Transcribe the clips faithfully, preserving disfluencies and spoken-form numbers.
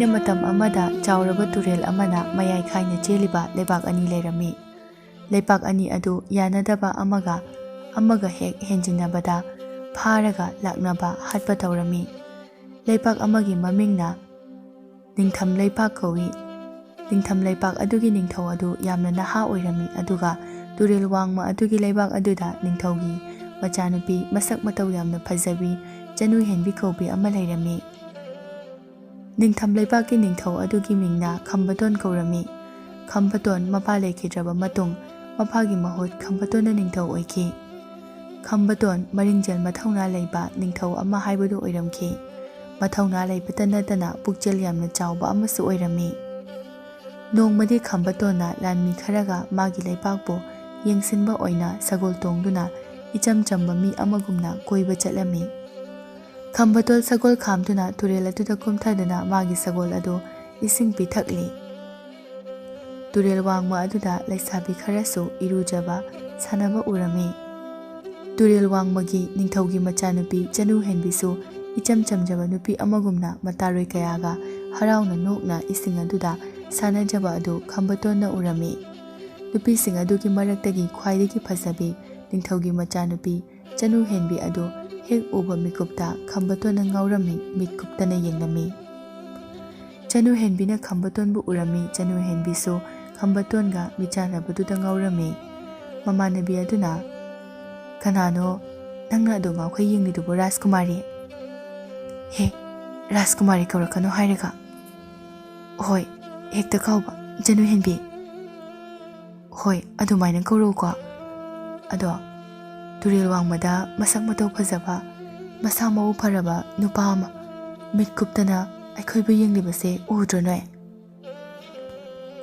ꯃꯇꯝ ꯑꯃꯗ ꯆꯥꯎꯔꯕ ꯇꯨꯔꯦꯜ ꯑꯃꯅ ꯃꯌꯥꯏ ꯈꯥꯏꯅ ꯆꯦꯜꯂꯤꯕ ꯂꯩꯕꯥꯛ ꯑꯅꯤ ꯂꯩꯔꯝꯃꯤ꯫ ꯂꯩꯕꯥꯛ ꯑꯅꯤ ꯑꯗꯨ ꯌꯥꯅꯗꯕ ꯑꯃꯒ ꯑꯃꯒ ꯍꯦꯛ ꯍꯦꯟꯖꯤꯟꯅꯕꯗ ꯐꯥꯔꯒ ꯂꯥꯛꯅꯕ ꯍꯥꯠꯄ ꯇꯧꯔꯝꯃꯤ꯫ ꯂꯩꯕꯥꯛ ꯑꯃꯒꯤ ꯃꯃꯤꯡꯅ ꯅꯤꯡꯊꯝ ꯂꯩꯕꯥꯛ ꯀꯧꯏ꯫ ꯅꯤꯡꯊꯝ ꯂꯩꯕꯥꯛ ꯑꯗꯨꯒꯤ ꯅꯤꯡꯊꯧ ꯑꯗꯨ ꯌꯥꯝꯅ ꯅꯍꯥ ꯑꯣꯏꯔꯝꯃꯤ, ꯑꯗꯨꯒ ꯇꯨꯔꯦꯜ ꯋꯥꯡꯃ ꯑꯗꯨꯒꯤ ꯂꯩꯕꯥꯛ ꯑꯗꯨꯗ ꯅꯤꯡꯊꯧꯒꯤ ꯃꯆꯥꯅꯨꯄꯤ ꯃꯁꯛ ꯃꯇꯧ ꯌꯥꯝꯅ ꯐꯖꯕꯤ ꯆꯅꯨ ꯍꯦꯟꯕꯤ ꯀꯧꯕꯤ ꯑꯃ ꯂꯩꯔꯝꯃꯤ꯫ ꯅꯤꯡꯊꯝ ꯂꯩꯕꯥꯛꯀꯤ ꯅꯤꯡꯊꯧ ꯑꯗꯨꯒꯤ ꯃꯤꯡꯅ ꯈꯝꯕꯇꯣꯟ ꯀꯧꯔꯝꯃꯤ꯫ ꯈꯝꯕꯇꯣꯟ ꯃꯄꯥ ꯂꯩꯈꯤꯗ꯭ꯔꯕ ꯃꯇꯨꯡ ꯃꯄꯥꯒꯤ ꯃꯍꯨꯠ ꯈꯝꯕꯇꯣꯟꯅ ꯅꯤꯡꯊꯧ ꯑꯣꯏꯈꯤ꯫ ꯈꯝꯕꯇꯣꯟ ꯃꯔꯤꯡꯖꯦꯜ ꯃꯊꯧꯅꯥ ꯂꯩꯕ ꯅꯤꯡꯊꯧ ꯑꯃ ꯍꯥꯏꯕꯗꯨ ꯑꯣꯏꯔꯝꯈꯤ꯫ ꯃꯊꯧꯅꯥ ꯂꯩꯕꯇ ꯅꯠꯇꯅ ꯄꯨꯛꯆꯦꯜ ꯌꯥꯝꯅ ꯆꯥꯎꯕ ꯑꯃꯁꯨ ꯑꯣꯏꯔꯝꯃꯤ꯫ ꯅꯣꯡꯃꯗꯤ ꯈꯝꯕꯇꯣꯟꯅ ꯂꯥꯟꯃꯤ ꯈꯔꯒ ꯃꯥꯒꯤ ꯂꯩꯕꯥꯛꯄꯨ ꯌꯦꯡꯁꯤꯟꯕ ꯑꯣꯏꯅ ꯁꯒꯣꯜ ꯇꯣꯡꯗꯨꯅ ꯏꯆꯝ ꯆꯝꯕ ꯃꯤ ꯑꯃꯒꯨꯝꯅ ꯀꯣꯏꯕ ꯆꯠꯂꯝꯃꯤ꯫ ꯈꯝꯕꯇꯣꯟ ꯁꯒꯣꯜ ꯈꯥꯝꯗꯨꯅ ꯇꯨꯔꯦꯜ ꯑꯗꯨꯗ ꯀꯨꯝꯊꯗꯨꯅ ꯃꯥꯒꯤ ꯁꯒꯣꯜ ꯑꯗꯨ ꯏꯁꯤꯡ ꯄꯤꯊꯛꯂꯤ꯫ ꯇꯨꯔꯦꯜ ꯋꯥꯡꯃ ꯑꯗꯨꯗ ꯂꯩꯁꯥꯕꯤ ꯈꯔꯁꯨ ꯏꯔꯨꯖꯕ ꯁꯥꯟꯅꯕ ꯎꯔꯝꯃꯤ꯫ ꯇꯨꯔꯦꯜ ꯋꯥꯡꯃꯒꯤ ꯅꯤꯡꯊꯧꯒꯤ ꯃꯆꯥꯅꯨꯄꯤ ꯆꯅꯨ ꯍꯦꯟꯕꯤꯁꯨ ꯏꯆꯝ ꯆꯝꯖꯕ ꯅꯨꯄꯤ ꯑꯃꯒꯨꯝꯅ ꯃꯇꯥꯔꯣꯏ ꯀꯌꯥꯒ ꯍꯔꯥꯎꯅ ꯅꯣꯛꯅ ꯏꯁꯤꯡ ꯑꯗꯨꯗ ꯁꯥꯟꯅꯖꯕ ꯑꯗꯨ ꯈꯝꯕꯇꯣꯟꯅ ꯎꯔꯝꯃꯤ꯫ ꯅꯨꯄꯤꯁꯤꯡ ꯑꯗꯨꯒꯤ ꯃꯔꯛꯇꯒꯤ ꯈ꯭ꯋꯥꯏꯗꯒꯤ ꯐꯖꯕꯤ ꯅꯤꯡꯊꯧꯒꯤ ꯃꯆꯥꯅꯨꯄꯤ ꯆꯅꯨ ꯍꯦꯟꯕꯤ ꯑꯗꯨ ꯍꯦꯛ ꯎꯕ ꯃꯤꯀꯨꯞꯇ ꯈꯝꯕꯇꯣꯟꯅ ꯉꯥꯎꯔꯝꯃꯤ, ꯃꯤꯠ ꯀꯨꯞꯇꯅ ꯌꯦꯡꯂꯝꯃꯤ꯫ ꯆꯅꯨ ꯍꯦꯟꯕꯤꯅ ꯈꯝꯕꯇꯣꯟꯕꯨ ꯎꯔꯝꯃꯤ꯫ ꯆꯅꯨ ꯍꯦꯟꯕꯤꯁꯨ ꯈꯝꯕꯇꯣꯟꯒ ꯃꯤꯠꯆꯥꯟꯅꯕꯗꯨꯗ ꯉꯥꯎꯔꯝꯃꯤ꯫ ꯃꯃꯥꯟꯅꯕꯤ ꯑꯗꯨꯅ, "ꯀꯅꯥꯅꯣ ꯅꯪꯅ ꯑꯗꯨ ꯉꯥꯎꯈꯩ ꯌꯦꯡꯂꯤꯗꯨꯕꯨ, ꯔꯥꯖꯀꯨꯃꯥꯔꯤ?" "ꯍꯦ, ꯔꯥꯖꯀꯨꯃꯥꯔꯤ ꯀꯧꯔꯛꯀꯅꯨ ꯍꯥꯏꯔꯒ?" "ꯍꯣꯏ, ꯍꯦꯛꯇ ꯀꯥꯎꯕ, ꯆꯅꯨ ꯍꯦꯟꯕꯤ꯫" "ꯍꯣꯏ, ꯑꯗꯨꯃꯥꯏꯅ ꯀꯧꯔꯛꯎꯀꯣ꯫ ꯑꯗꯣ, ꯇꯨꯔꯦꯜ ꯋꯥꯡꯃꯗ ꯃꯁꯛ ꯃꯇꯧ ꯐꯖꯕ, ꯃꯁꯥ ꯃꯎ ꯐꯔꯕ ꯅꯨꯄꯥ ꯑꯃ ꯃꯤꯠ ꯀꯨꯞꯇꯅ ꯑꯩꯈꯣꯏꯕꯨ ꯌꯦꯡꯂꯤꯕꯁꯦ ꯎꯗ꯭ꯔꯣ ꯅꯣꯏ?"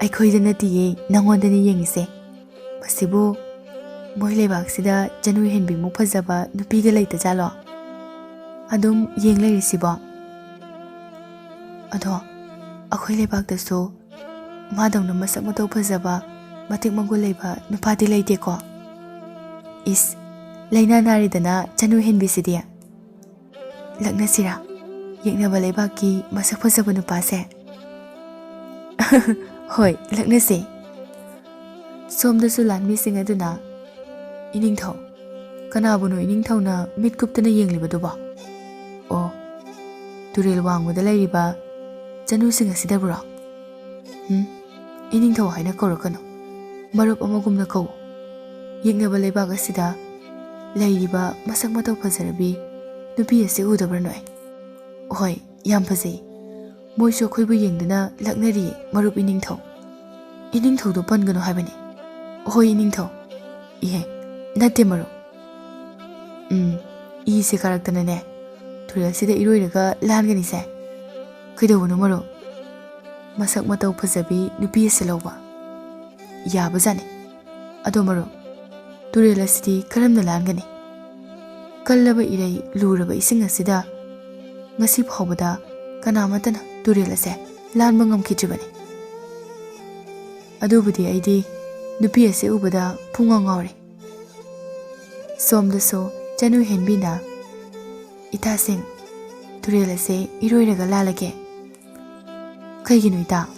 "ꯑꯩꯈꯣꯏꯗ ꯅꯠꯇꯤꯌꯦ, ꯅꯪꯉꯣꯟꯗꯅꯦ ꯌꯦꯡꯉꯤꯁꯦ꯫ ꯃꯁꯤꯕꯨ ꯃꯣꯏ ꯂꯩꯕꯥꯛꯁꯤꯗ ꯆꯅꯨ ꯍꯦꯟꯕꯤꯃꯨꯛ ꯐꯖꯕ ꯅꯨꯄꯤꯒ ꯂꯩꯇꯖꯥꯠꯂꯣ? ꯑꯗꯨꯝ ꯌꯦꯡ ꯂꯩꯔꯤꯁꯤꯕꯣ? ꯑꯗꯣ, ꯑꯩꯈꯣꯏ ꯂꯩꯕꯥꯛꯇꯁꯨ ꯃꯥꯗꯧꯅ ꯃꯁꯛ ꯃꯇꯧ ꯐꯖꯕ, ꯃꯇꯤꯛ ꯃꯒꯨꯟ ꯂꯩꯕ ꯅꯨꯄꯥꯗꯤ ꯂꯩꯇꯦꯀꯣ?" "ꯏꯁ, ꯂꯥꯏꯅꯥ ꯅꯥꯔꯦꯗꯅ ꯆꯅꯨ ꯍꯦꯟꯕꯤꯁꯤꯗꯤ꯫ ꯂꯛꯅꯁꯤꯔꯥ, ꯌꯦꯛꯅꯕ ꯂꯩꯕꯥꯛꯀꯤ ꯃꯁꯛ ꯐꯖꯕ ꯅꯨꯄꯥꯁꯦ?" ꯍꯣꯏ, ꯂꯛꯅꯁꯦ꯫ ꯁꯣꯝꯗꯁꯨ ꯂꯥꯟꯃꯤꯁꯤꯡ ꯑꯗꯨꯅ, "ꯏꯅꯤꯡꯊꯧ, ꯀꯅꯥꯕꯨꯅꯣ ꯏꯅꯤꯡꯊꯧꯅ ꯃꯤꯠ ꯀꯨꯞꯇꯅ ꯌꯦꯡꯂꯤꯕꯗꯨꯕꯣ?" "ꯑꯣ, ꯇꯨꯔꯦꯜ ꯋꯥꯡꯃꯗ ꯂꯩꯔꯤꯕ ꯆꯅꯨꯁꯤꯡ ꯑꯁꯤꯗꯕꯨꯔꯣ?" "ꯎꯝ, ꯏꯅꯤꯡꯊꯧ ꯍꯥꯏꯅ ꯀꯧꯔꯛꯀꯅꯨ, ꯃꯔꯨꯞ ꯑꯃꯒꯨꯝꯅ ꯀꯧ꯫ ꯌꯦꯛꯅꯕ ꯂꯩꯕꯥꯛ ꯑꯁꯤꯗ ꯂꯩꯔꯤꯕ ꯃꯁꯛ ꯃꯇꯧ ꯐꯖꯔꯕꯤ ꯅꯨꯄꯤ ꯑꯁꯤ ꯎꯗꯕ꯭ꯔꯥ ꯅꯣꯏ? ꯍꯣꯏ, ꯌꯥꯝ ꯐꯖꯩ꯫ ꯃꯣꯏꯁꯨ ꯑꯩꯈꯣꯏꯕꯨ ꯌꯦꯡꯗꯨꯅ ꯂꯛꯅꯔꯤꯌꯦ, ꯃꯔꯨꯞ ꯏꯅꯤꯡꯊꯧ꯫" "ꯏꯅꯤꯡꯊꯧꯗꯣ ꯄꯟꯒꯅꯨ ꯍꯥꯏꯕꯅꯤ꯫" "ꯍꯣꯏ, ꯏꯅꯤꯡꯊꯧ꯫" "ꯏꯍꯦ, ꯅꯠꯇꯦ, ꯃꯔꯨꯞ꯫" "ꯎꯝ, ꯏꯁꯦ ꯀꯥꯔꯛꯇꯅꯅꯦ ꯇꯨꯔꯦꯜꯁꯤꯗ ꯏꯔꯣꯏꯔꯒ ꯂꯥꯟꯒꯅꯤꯁꯦ꯫ ꯀꯩꯗꯧꯕꯅꯣ, ꯃꯔꯨꯞ? ꯃꯁꯛ ꯃꯇꯧ ꯐꯖꯕꯤ ꯅꯨꯄꯤ ꯑꯁꯤ ꯂꯧꯕ ꯌꯥꯕꯖꯥꯠꯅꯤ꯫ ꯑꯗꯣ, ꯃꯔꯨꯞ, ꯇꯨꯔꯦꯜ ꯑꯁꯤꯗꯤ ꯀꯔꯝꯅ ꯂꯥꯟꯒꯅꯤ? ꯀꯜꯂꯕ ꯏꯔꯩ, ꯂꯨꯔꯕ ꯏꯁꯤꯡ ꯑꯁꯤꯗ ꯉꯁꯤ ꯐꯥꯎꯕꯗ ꯀꯅꯥꯃꯠꯇꯅ ꯇꯨꯔꯦꯜ ꯑꯁꯦ ꯂꯥꯟꯕ ꯉꯝꯈꯤꯗ꯭ꯔꯤꯕꯅꯤ꯫" ꯑꯗꯨꯕꯨꯗꯤ ꯑꯩꯗꯤ ꯅꯨꯄꯤ ꯑꯁꯤ ꯎꯕꯗ ꯄꯨꯡꯉꯥꯎ ꯉꯥꯎꯔꯦ꯫ ꯁꯣꯝꯗꯁꯨ ꯆꯅꯨ ꯍꯦꯟꯕꯤꯅ, "ꯏꯇꯥꯁꯤꯡ, ꯇꯨꯔꯦꯜ ꯑꯁꯦ ꯏꯔꯣꯏꯔꯒ ꯂꯥꯜꯂꯒꯦ꯫" "ꯀꯩꯒꯤꯅꯣ, ꯏꯇꯥ?"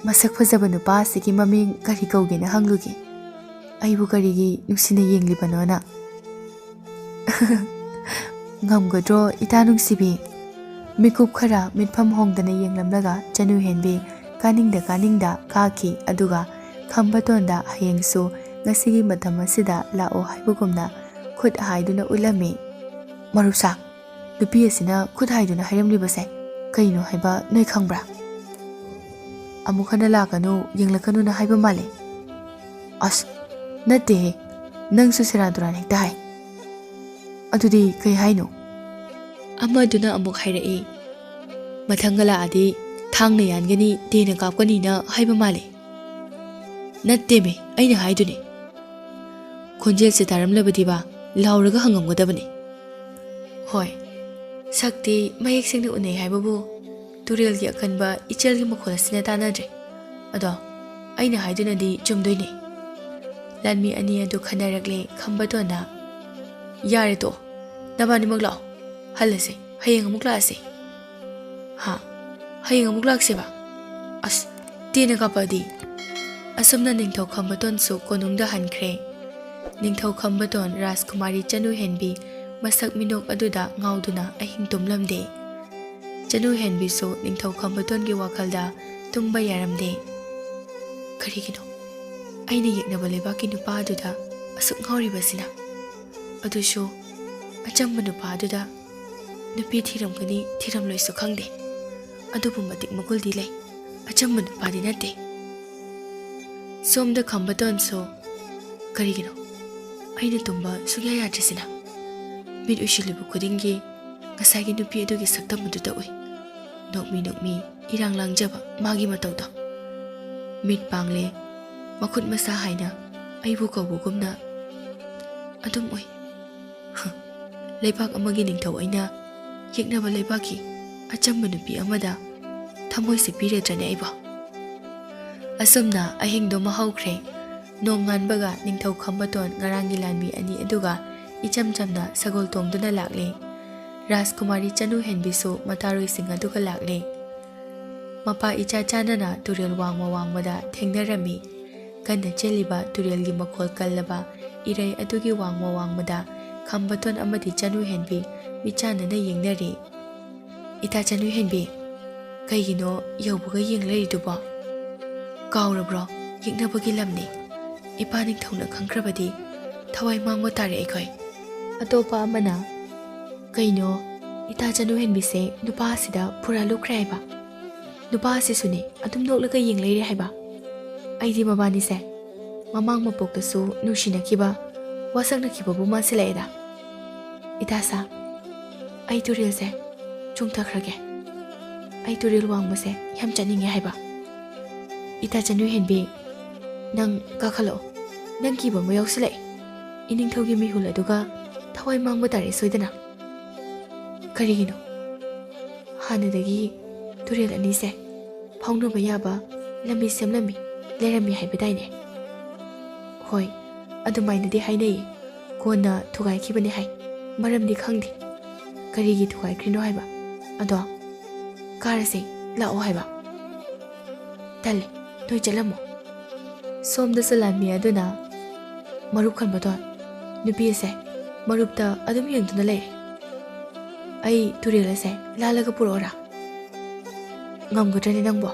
"ꯃꯁꯛ ꯐꯖꯕ ꯅꯨꯄꯥ ꯑꯁꯤꯒꯤ ꯃꯃꯤꯡ ꯀꯔꯤ ꯀꯧꯒꯦꯅ ꯍꯪꯂꯨꯒꯦ꯫ ꯑꯩꯕꯨ ꯀꯔꯤꯒꯤ ꯅꯨꯡꯁꯤꯅ ꯌꯦꯡꯂꯤꯕꯅꯣꯅ꯫" "ꯉꯝꯒꯗ꯭ꯔꯣ, ꯏꯇꯥ ꯅꯨꯡꯁꯤꯕꯤ?" ꯃꯤꯀꯨꯞ ꯈꯔ ꯃꯤꯠꯐꯝ ꯍꯣꯡꯗꯅ ꯌꯦꯡꯂꯝꯂꯒ ꯆꯅꯨ ꯍꯦꯟꯕꯤ ꯀꯥꯅꯤꯡꯗ ꯀꯥꯅꯤꯡꯗ ꯀꯥꯈꯤ꯫ ꯑꯗꯨꯒ ꯈꯝꯕꯇꯣꯟꯗ ꯍꯌꯦꯡꯁꯨ ꯉꯁꯤꯒꯤ ꯃꯇꯝ ꯑꯁꯤꯗ ꯂꯥꯛꯑꯣ ꯍꯥꯏꯕꯒꯨꯝꯅ ꯈꯨꯠ ꯍꯥꯏꯗꯨꯅ ꯎꯠꯂꯝꯃꯤ꯫ "ꯃꯔꯨꯞꯁꯥ, ꯅꯨꯄꯤ ꯑꯁꯤꯅ ꯈꯨꯠ ꯍꯥꯏꯗꯨꯅ ꯍꯥꯏꯔꯝꯂꯤꯕꯁꯦ ꯀꯩꯅꯣ ꯍꯥꯏꯕ ꯅꯣꯏ ꯈꯪꯕ꯭ꯔꯥ?" "ꯑꯃꯨꯛ ꯍꯟꯅ ꯂꯥꯛꯀꯅꯨ, ꯌꯦꯡꯂꯛꯀꯅꯨꯅ ꯍꯥꯏꯕ ꯃꯥꯜꯂꯦ꯫" "ꯑꯁ, ꯅꯠꯇꯦꯍꯦ, ꯅꯪꯁꯨ ꯁꯦꯔꯥꯟ ꯇꯨꯔꯥꯟ ꯍꯦꯛꯇ ꯍꯥꯏ꯫" "ꯑꯗꯨꯗꯤ ꯀꯩ ꯍꯥꯏꯅꯣ?" "ꯑꯃꯗꯨꯅ ꯑꯃꯨꯛ ꯍꯥꯏꯔꯛꯏ, ꯃꯊꯪꯒ ꯂꯥꯛꯑꯗꯤ ꯊꯥꯡꯅ ꯌꯥꯟꯒꯅꯤ, ꯇꯦꯟꯅ ꯀꯥꯞꯀꯅꯤꯅ ꯍꯥꯏꯕ ꯃꯥꯜꯂꯦ꯫" "ꯅꯠꯇꯦꯃꯦ, ꯑꯩꯅ ꯍꯥꯏꯗꯨꯅꯦ꯫" ꯈꯣꯟꯖꯦꯜꯁꯦ ꯇꯥꯔꯝꯂꯕꯗꯤꯕ ꯂꯥꯎꯔꯒ ꯍꯪꯉꯝꯒꯗꯕꯅꯤ꯫ ꯍꯣꯏ, ꯁꯛꯇꯤ ꯃꯌꯦꯛ ꯁꯦꯡꯅ ꯎꯅꯩ ꯍꯥꯏꯕꯕꯨ ꯇꯨꯔꯦꯜꯒꯤ ꯑꯀꯟꯕ ꯏꯆꯦꯜꯒꯤ ꯃꯈꯣꯜ ꯑꯁꯤꯅ ꯇꯥꯟꯅꯗ꯭ꯔꯦ꯫ ꯑꯗꯣ ꯑꯩꯅ ꯍꯥꯏꯗꯨꯅꯗꯤ ꯆꯨꯝꯗꯣꯏꯅꯦ꯫ ꯂꯥꯟꯃꯤ ꯑꯅꯤ ꯑꯗꯨ ꯈꯟꯅꯔꯛꯂꯦ ꯈꯝꯕꯇꯣꯟꯗ꯫ "ꯌꯥꯔꯦ, ꯇꯣꯛꯑꯣ꯫ ꯅꯕꯥꯅꯤꯃꯛ ꯂꯥꯛꯑꯣ꯫ ꯍꯜꯂꯁꯦ꯫ ꯍꯌꯦꯡ ꯑꯃꯨꯛ ꯂꯥꯛꯑꯁꯦ꯫" "ꯍꯥ? ꯍꯌꯦꯡ ꯑꯃꯨꯛ ꯂꯥꯛꯁꯦꯕ?" ꯑꯁ, ꯇꯦꯟꯅ ꯀꯥꯞꯄꯛꯑꯗꯤ꯫ ꯑꯁꯨꯝꯅ ꯅꯤꯡꯊꯧ ꯈꯝꯕꯇꯣꯟꯁꯨ ꯀꯣꯅꯨꯡꯗ ꯍꯟꯈ꯭ꯔꯦ꯫ ꯅꯤꯡꯊꯧ ꯈꯝꯕꯇꯣꯟ ꯔꯥꯖꯀꯨꯃꯥꯔꯤ ꯆꯅꯨ ꯍꯦꯟꯕꯤ ꯃꯁꯛ ꯃꯤꯅꯣꯛ ꯑꯗꯨꯗ ꯉꯥꯎꯗꯨꯅ ꯑꯍꯤꯡ ꯇꯨꯝꯂꯝꯗꯦ꯫ ꯆꯅꯨ ꯍꯦꯟꯕꯤꯁꯨ ꯅꯤꯡꯊꯧ ꯈꯝꯕꯇꯣꯟꯒꯤ ꯋꯥꯈꯜꯗ ꯇꯨꯝꯕ ꯌꯥꯔꯝꯗꯦ꯫ "ꯀꯔꯤꯒꯤꯅꯣ ꯑꯩꯅ ꯌꯦꯛꯅꯕ ꯂꯩꯕꯥꯛꯀꯤ ꯅꯨꯄꯥ ꯑꯗꯨꯗ ꯑꯁꯨꯛ ꯉꯥꯎꯔꯤꯕꯁꯤꯅ? ꯑꯗꯨꯁꯨ ꯑꯆꯝꯕ ꯅꯨꯄꯥ ꯑꯗꯨꯗ꯫ ꯅꯨꯄꯤ ꯊꯤꯔꯝꯒꯅꯤ ꯊꯤꯔꯝꯂꯣꯏꯁꯨ ꯈꯪꯗꯦ, ꯑꯗꯨꯕꯨ ꯃꯇꯤꯛ ꯃꯒꯨꯜꯗꯤ ꯂꯩ꯫ ꯑꯆꯝꯕ ꯅꯨꯄꯥꯗꯤ ꯅꯠꯇꯦ꯫" ꯁꯣꯝꯗ ꯈꯝꯕꯇꯣꯟꯁꯨ, "ꯀꯔꯤꯒꯤꯅꯣ ꯑꯩꯅ ꯇꯨꯝꯕ ꯁꯨꯛꯌꯥ ꯌꯥꯗ꯭ꯔꯤꯁꯤꯅ? ꯃꯤꯠ ꯎꯏꯁꯤꯜꯂꯨꯕ ꯈꯨꯗꯤꯡꯒꯤ ꯉꯁꯥꯏꯒꯤ ꯅꯨꯄꯤ ꯑꯗꯨꯒꯤ ꯁꯛꯇꯝ ꯑꯗꯨꯗ ꯎꯏ꯫ ꯅꯣꯛꯃꯤ ꯅꯣꯛꯃꯤ ꯏꯔꯥꯡ ꯂꯥꯡꯖꯕ ꯃꯥꯒꯤ ꯃꯇꯧꯗꯣ꯫ ꯃꯤꯠ ꯄꯥꯡꯂꯦ, ꯃꯈꯨꯠ ꯃꯁꯥ ꯍꯥꯏꯅ ꯑꯩꯕꯨ ꯀꯧꯕꯒꯨꯝꯅ ꯑꯗꯨꯝ ꯎꯏ꯫ ꯍ, ꯂꯩꯕꯥꯛ ꯑꯃꯒꯤ ꯅꯤꯡꯊꯧ ꯑꯩꯅ ꯌꯦꯛꯅꯕ ꯂꯩꯕꯥꯛꯀꯤ ꯑꯆꯝꯕ ꯅꯨꯄꯤ ꯑꯃꯗ ꯊꯃꯣꯏꯁꯦ ꯄꯤꯔꯗ꯭ꯔꯅꯦ ꯑꯩꯕꯣ?" ꯑꯁꯨꯝꯅ ꯑꯍꯤꯡꯗꯨꯃ ꯍꯧꯈ꯭ꯔꯦ꯫ ꯅꯣꯡꯉꯥꯟꯕꯒ ꯅꯤꯡꯊꯧ ꯈꯝꯕꯇꯣꯟ ꯉꯔꯥꯡꯒꯤ ꯂꯥꯟꯃꯤ ꯑꯅꯤ ꯑꯗꯨꯒ ꯏꯆꯝ ꯆꯝꯅ ꯁꯒꯣꯜ ꯇꯣꯡꯗꯨꯅ ꯂꯥꯛꯂꯦ꯫ ꯔꯥꯖꯀꯨꯃꯥꯔꯤ ꯆꯅꯨ ꯍꯦꯟꯕꯤꯁꯨ ꯃꯇꯥꯔꯣꯏꯁꯤꯡ ꯑꯗꯨꯒ ꯂꯥꯛꯂꯦ꯫ ꯃꯄꯥ ꯏꯆꯥ ꯆꯥꯟꯅꯅ ꯇꯨꯔꯦꯜ ꯋꯥꯡꯃ ꯋꯥꯡꯃꯗ ꯊꯦꯡꯅꯔꯝꯃꯤ꯫ ꯀꯟꯅ ꯆꯦꯜꯂꯤꯕ ꯇꯨꯔꯦꯜꯒꯤ ꯃꯈꯣꯜ ꯀꯜꯂꯕ ꯏꯔꯩ ꯑꯗꯨꯒꯤ ꯋꯥꯡꯃ ꯋꯥꯡꯃꯗ ꯈꯝꯕꯇꯣꯟ ꯑꯃꯗꯤ ꯆꯅꯨ ꯍꯦꯟꯕꯤ ꯃꯤꯠꯆꯥꯟꯅꯅ ꯌꯦꯡꯅꯔꯤ꯫ "ꯏꯇꯥ ꯆꯅꯨ ꯍꯦꯟꯕꯤ, ꯀꯩꯒꯤꯅꯣ ꯌꯧꯕꯒ ꯌꯦꯡ ꯂꯩꯔꯤꯗꯨꯕꯣ? ꯀꯥꯎꯔꯕ꯭ꯔꯣ? ꯌꯦꯛꯅꯕꯒꯤ ꯂꯝꯅꯤ꯫ ꯏꯄꯥ ꯅꯤꯡꯊꯧꯅ ꯈꯪꯈ꯭ꯔꯕꯗꯤ ꯊꯋꯥꯏ ꯃꯥꯡꯕ ꯇꯥꯔꯦ ꯑꯩꯈꯣꯏ꯫" ꯑꯇꯣꯞꯄ ꯑꯃꯅ, "ꯀꯩꯅꯣ, ꯏꯇꯥ ꯆꯅꯨ ꯍꯦꯟꯕꯤꯁꯦ ꯅꯨꯄꯥ ꯑꯁꯤꯗ ꯄꯨꯔꯥ ꯂꯨꯞꯈ꯭ꯔꯦ ꯍꯥꯏꯕ? ꯅꯨꯄꯥ ꯑꯁꯤꯁꯨꯅꯦ ꯑꯗꯨꯝ ꯅꯣꯛꯂꯒ ꯌꯦꯡ ꯂꯩꯔꯦ ꯍꯥꯏꯕ? ꯑꯩꯗꯤ ꯃꯕꯥꯅꯤꯁꯦ ꯃꯃꯥꯡ ꯃꯄꯣꯛꯇꯁꯨ ꯅꯨꯡꯁꯤꯅꯈꯤꯕ, ꯋꯥꯁꯛꯅꯈꯤꯕꯕꯨ ꯃꯥꯟꯁꯤꯜꯂꯛꯑꯦꯗ꯫ ꯏꯇꯥ ꯁꯥ, ꯑꯩ ꯇꯨꯔꯦꯜꯁꯦ ꯆꯣꯡꯊꯈ꯭ꯔꯒꯦ꯫ ꯑꯩ ꯇꯨꯔꯦꯜ ꯋꯥꯡꯃꯁꯦ ꯌꯥꯝ ꯆꯠꯅꯤꯡꯉꯦ ꯍꯥꯏꯕ꯫" "ꯏꯇꯥ ꯆꯅꯨ ꯍꯦꯟꯕꯤ, ꯅꯪ ꯀꯥꯈꯠꯂꯛꯑꯣ꯫ ꯅꯪ ꯀꯤꯕ ꯑꯃ ꯌꯥꯎꯁꯤꯜꯂꯛꯑꯦ꯫ ꯏꯅꯤꯡꯊꯧꯒꯤ ꯃꯤꯍꯨꯜ ꯑꯗꯨꯒ ꯊꯋꯥꯏ ꯃꯥꯡꯕ ꯇꯥꯔꯦ ꯁꯣꯏꯗꯅ꯫" "ꯀꯔꯤꯒꯤꯅꯣ? ꯍꯥꯟꯅꯗꯒꯤ ꯇꯨꯔꯦꯜ ꯑꯅꯤꯁꯦ ꯐꯥꯎꯅꯕ ꯌꯥꯕ ꯂꯝꯕꯤ ꯁꯦꯝꯂꯝꯃꯤ, ꯂꯩꯔꯝꯃꯤ ꯍꯥꯏꯕꯗꯥꯏꯅꯦ?" "ꯍꯣꯏ, ꯑꯗꯨꯃꯥꯏꯅꯗꯤ ꯍꯥꯏꯅꯩ꯫ ꯀꯣꯟꯅ ꯊꯨꯒꯥꯏꯈꯤꯕꯅꯦ ꯍꯥꯏ꯫ ꯃꯔꯝꯗꯤ ꯈꯪꯗꯦ꯫ ꯀꯔꯤꯒꯤ ꯊꯨꯒꯥꯏꯈ꯭ꯔꯤꯅꯣ ꯍꯥꯏꯕ? ꯑꯗꯣ ꯀꯥꯔꯁꯦ, ꯂꯥꯛꯑꯣ ꯍꯥꯏꯕ꯫" "ꯇꯜꯂꯦ, ꯅꯣꯏ ꯆꯠꯂꯝꯃꯣ"꯫ ꯁꯣꯝꯗꯁꯨ ꯂꯥꯟꯃꯤ ꯑꯗꯨꯅ, "ꯃꯔꯨꯞ ꯈꯝꯕꯇꯣꯟ, ꯅꯨꯄꯤ ꯑꯁꯦ ꯃꯔꯨꯞꯇ ꯑꯗꯨꯝ ꯌꯦꯡꯗꯨꯅ ꯂꯩꯔꯦ꯫ ꯑꯩ ꯇꯨꯔꯦꯜ ꯑꯁꯦ ꯂꯥꯜꯂꯒ ꯄꯨꯔꯛꯑꯣꯔꯥ?" "ꯉꯝꯒꯗ꯭ꯔꯅꯦ ꯅꯪꯕꯣ?"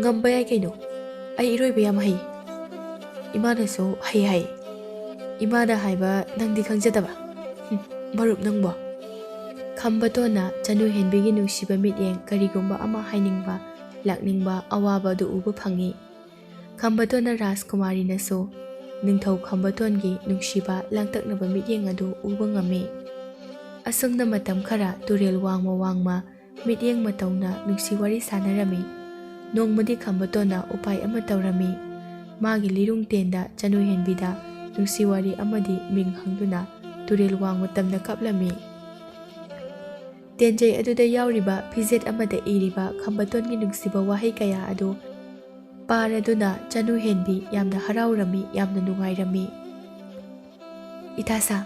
"ꯉꯝꯕ ꯌꯥꯏ ꯀꯩꯅꯣ, ꯑꯩ ꯏꯔꯣꯏꯕ ꯌꯥꯝ ꯍꯩ꯫ ꯏꯃꯥꯅꯁꯨ ꯍꯩ ꯍꯥꯏ꯫ ꯏꯃꯥꯅ ꯍꯥꯏꯕ ꯅꯪꯗꯤ ꯈꯪꯖꯗꯕ꯫ ꯍꯨꯝ, ꯃꯔꯨꯞ ꯅꯪꯕꯣ?" ꯈꯝꯕꯇꯣꯟꯅ ꯆꯅꯨ ꯍꯦꯟꯕꯤꯒꯤ ꯅꯨꯡꯁꯤꯕ ꯃꯤꯠꯌꯦꯡ, ꯀꯔꯤꯒꯨꯝꯕ ꯑꯃ ꯍꯥꯏꯅꯤꯡꯕ, ꯂꯥꯛꯅꯤꯡꯕ, ꯑꯋꯥꯕ ꯑꯗꯨ ꯎꯕ ꯐꯪꯉꯤ꯫ ꯈꯝꯕꯇꯣꯟꯅ ꯔꯥꯖꯀꯨꯃꯥꯔꯤꯅꯁꯨ ꯅꯤꯡꯊꯧ ꯈꯝꯕꯇꯣꯟꯒꯤ ꯅꯨꯡꯁꯤꯕ, ꯂꯥꯡꯇꯛꯅꯕ ꯃꯤꯠꯌꯦꯡ ꯑꯗꯨ ꯎꯕ ꯉꯝꯃꯤ꯫ ꯑꯁꯨꯝꯅ ꯃꯇꯝ ꯈꯔ ꯇꯨꯔꯦꯜ ꯋꯥꯡꯃ ꯋꯥꯡꯃ ꯃꯤꯠꯌꯦꯡ ꯃꯇꯧꯅ ꯅꯨꯡꯁꯤ ꯋꯥꯔꯤ ꯁꯥꯟꯅꯔꯝꯃꯤ꯫ ꯅꯣꯡꯃꯗꯤ ꯈꯝꯕꯇꯣꯟꯅ ꯎꯄꯥꯏ ꯑꯃ ꯇꯧꯔꯝꯃꯤ꯫ ꯃꯥꯒꯤ ꯂꯤꯔꯨꯡ ꯇꯦꯟꯗ ꯆꯅꯨ ꯍꯦꯟꯕꯤꯗ ꯅꯨꯡꯁꯤ ꯋꯥꯔꯤ ꯑꯃꯗꯤ ꯃꯤꯡ ꯍꯪꯗꯨꯅ ꯇꯨꯔꯦꯜ ꯋꯥꯡꯃ ꯇꯝꯅ ꯀꯥꯞꯂꯝꯃꯤ꯫ ꯇꯦꯟꯖꯩ ꯑꯗꯨꯗ ꯌꯥꯎꯔꯤꯕ ꯐꯤꯖꯦꯠ ꯑꯃꯗ ꯏꯔꯤꯕ ꯈꯝꯕꯇꯣꯟꯒꯤ ꯅꯨꯡꯁꯤꯕ ꯋꯥꯍꯩ ꯀꯌꯥ ꯑꯗꯨ ꯄꯥꯔꯗꯨꯅ ꯆꯅꯨ ꯍꯦꯟꯕꯤ ꯌꯥꯝꯅ ꯍꯔꯥꯎꯔꯝꯃꯤ, ꯌꯥꯝꯅ ꯅꯨꯡꯉꯥꯏꯔꯝꯃꯤ꯫ "ꯏꯇꯥꯁꯥ,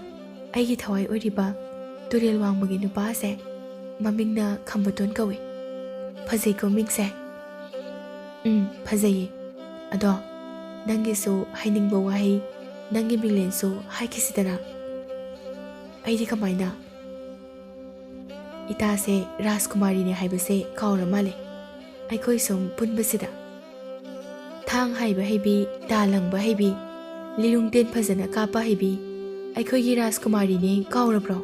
ꯑꯩꯒꯤ ꯊꯋꯥꯏ ꯑꯣꯏꯔꯤꯕ ꯇꯨꯔꯦꯜ ꯋꯥꯡꯃꯒꯤ ꯅꯨꯄꯥ ꯑꯁꯦ ꯃꯃꯤꯡꯅ ꯈꯝꯕꯇꯣꯟ ꯀꯧꯏ꯫ ꯐꯖꯩꯀꯣ ꯃꯤꯡꯁꯦ?" "ꯎꯝ, ꯐꯖꯩꯌꯦ꯫ ꯑꯗꯣ ꯅꯪꯒꯤꯁꯨ ꯍꯥꯏꯅꯤꯡꯕ ꯋꯥꯍꯩ, ꯅꯪꯒꯤ ꯃꯤꯡꯂꯦꯟꯁꯨ ꯍꯥꯏꯈꯤꯁꯤꯗꯅ?" "ꯑꯩꯗꯤ ꯀꯃꯥꯏꯅ?" "ꯏꯇꯥꯁꯦ ꯔꯥꯖꯀꯨꯃꯥꯔꯤꯅꯦ ꯍꯥꯏꯕꯁꯦ ꯀꯥꯎꯔ ꯃꯥꯜꯂꯦ, ꯑꯩꯈꯣꯏ ꯁꯨꯝ ꯄꯨꯟꯕꯁꯤꯗ꯫ ꯊꯥꯡ ꯍꯥꯏꯕ ꯍꯩꯕꯤ, ꯇꯥ ꯂꯪꯕ ꯍꯩꯕꯤ, ꯂꯤꯔꯨꯡ ꯇꯦꯟ ꯐꯖꯅ ꯀꯥꯞꯄ ꯍꯩꯕꯤ ꯑꯩꯈꯣꯏꯒꯤ ꯔꯥꯖꯀꯨꯃꯥꯔꯤꯅꯦ ꯀꯥꯎꯔꯕ꯭ꯔꯣ?"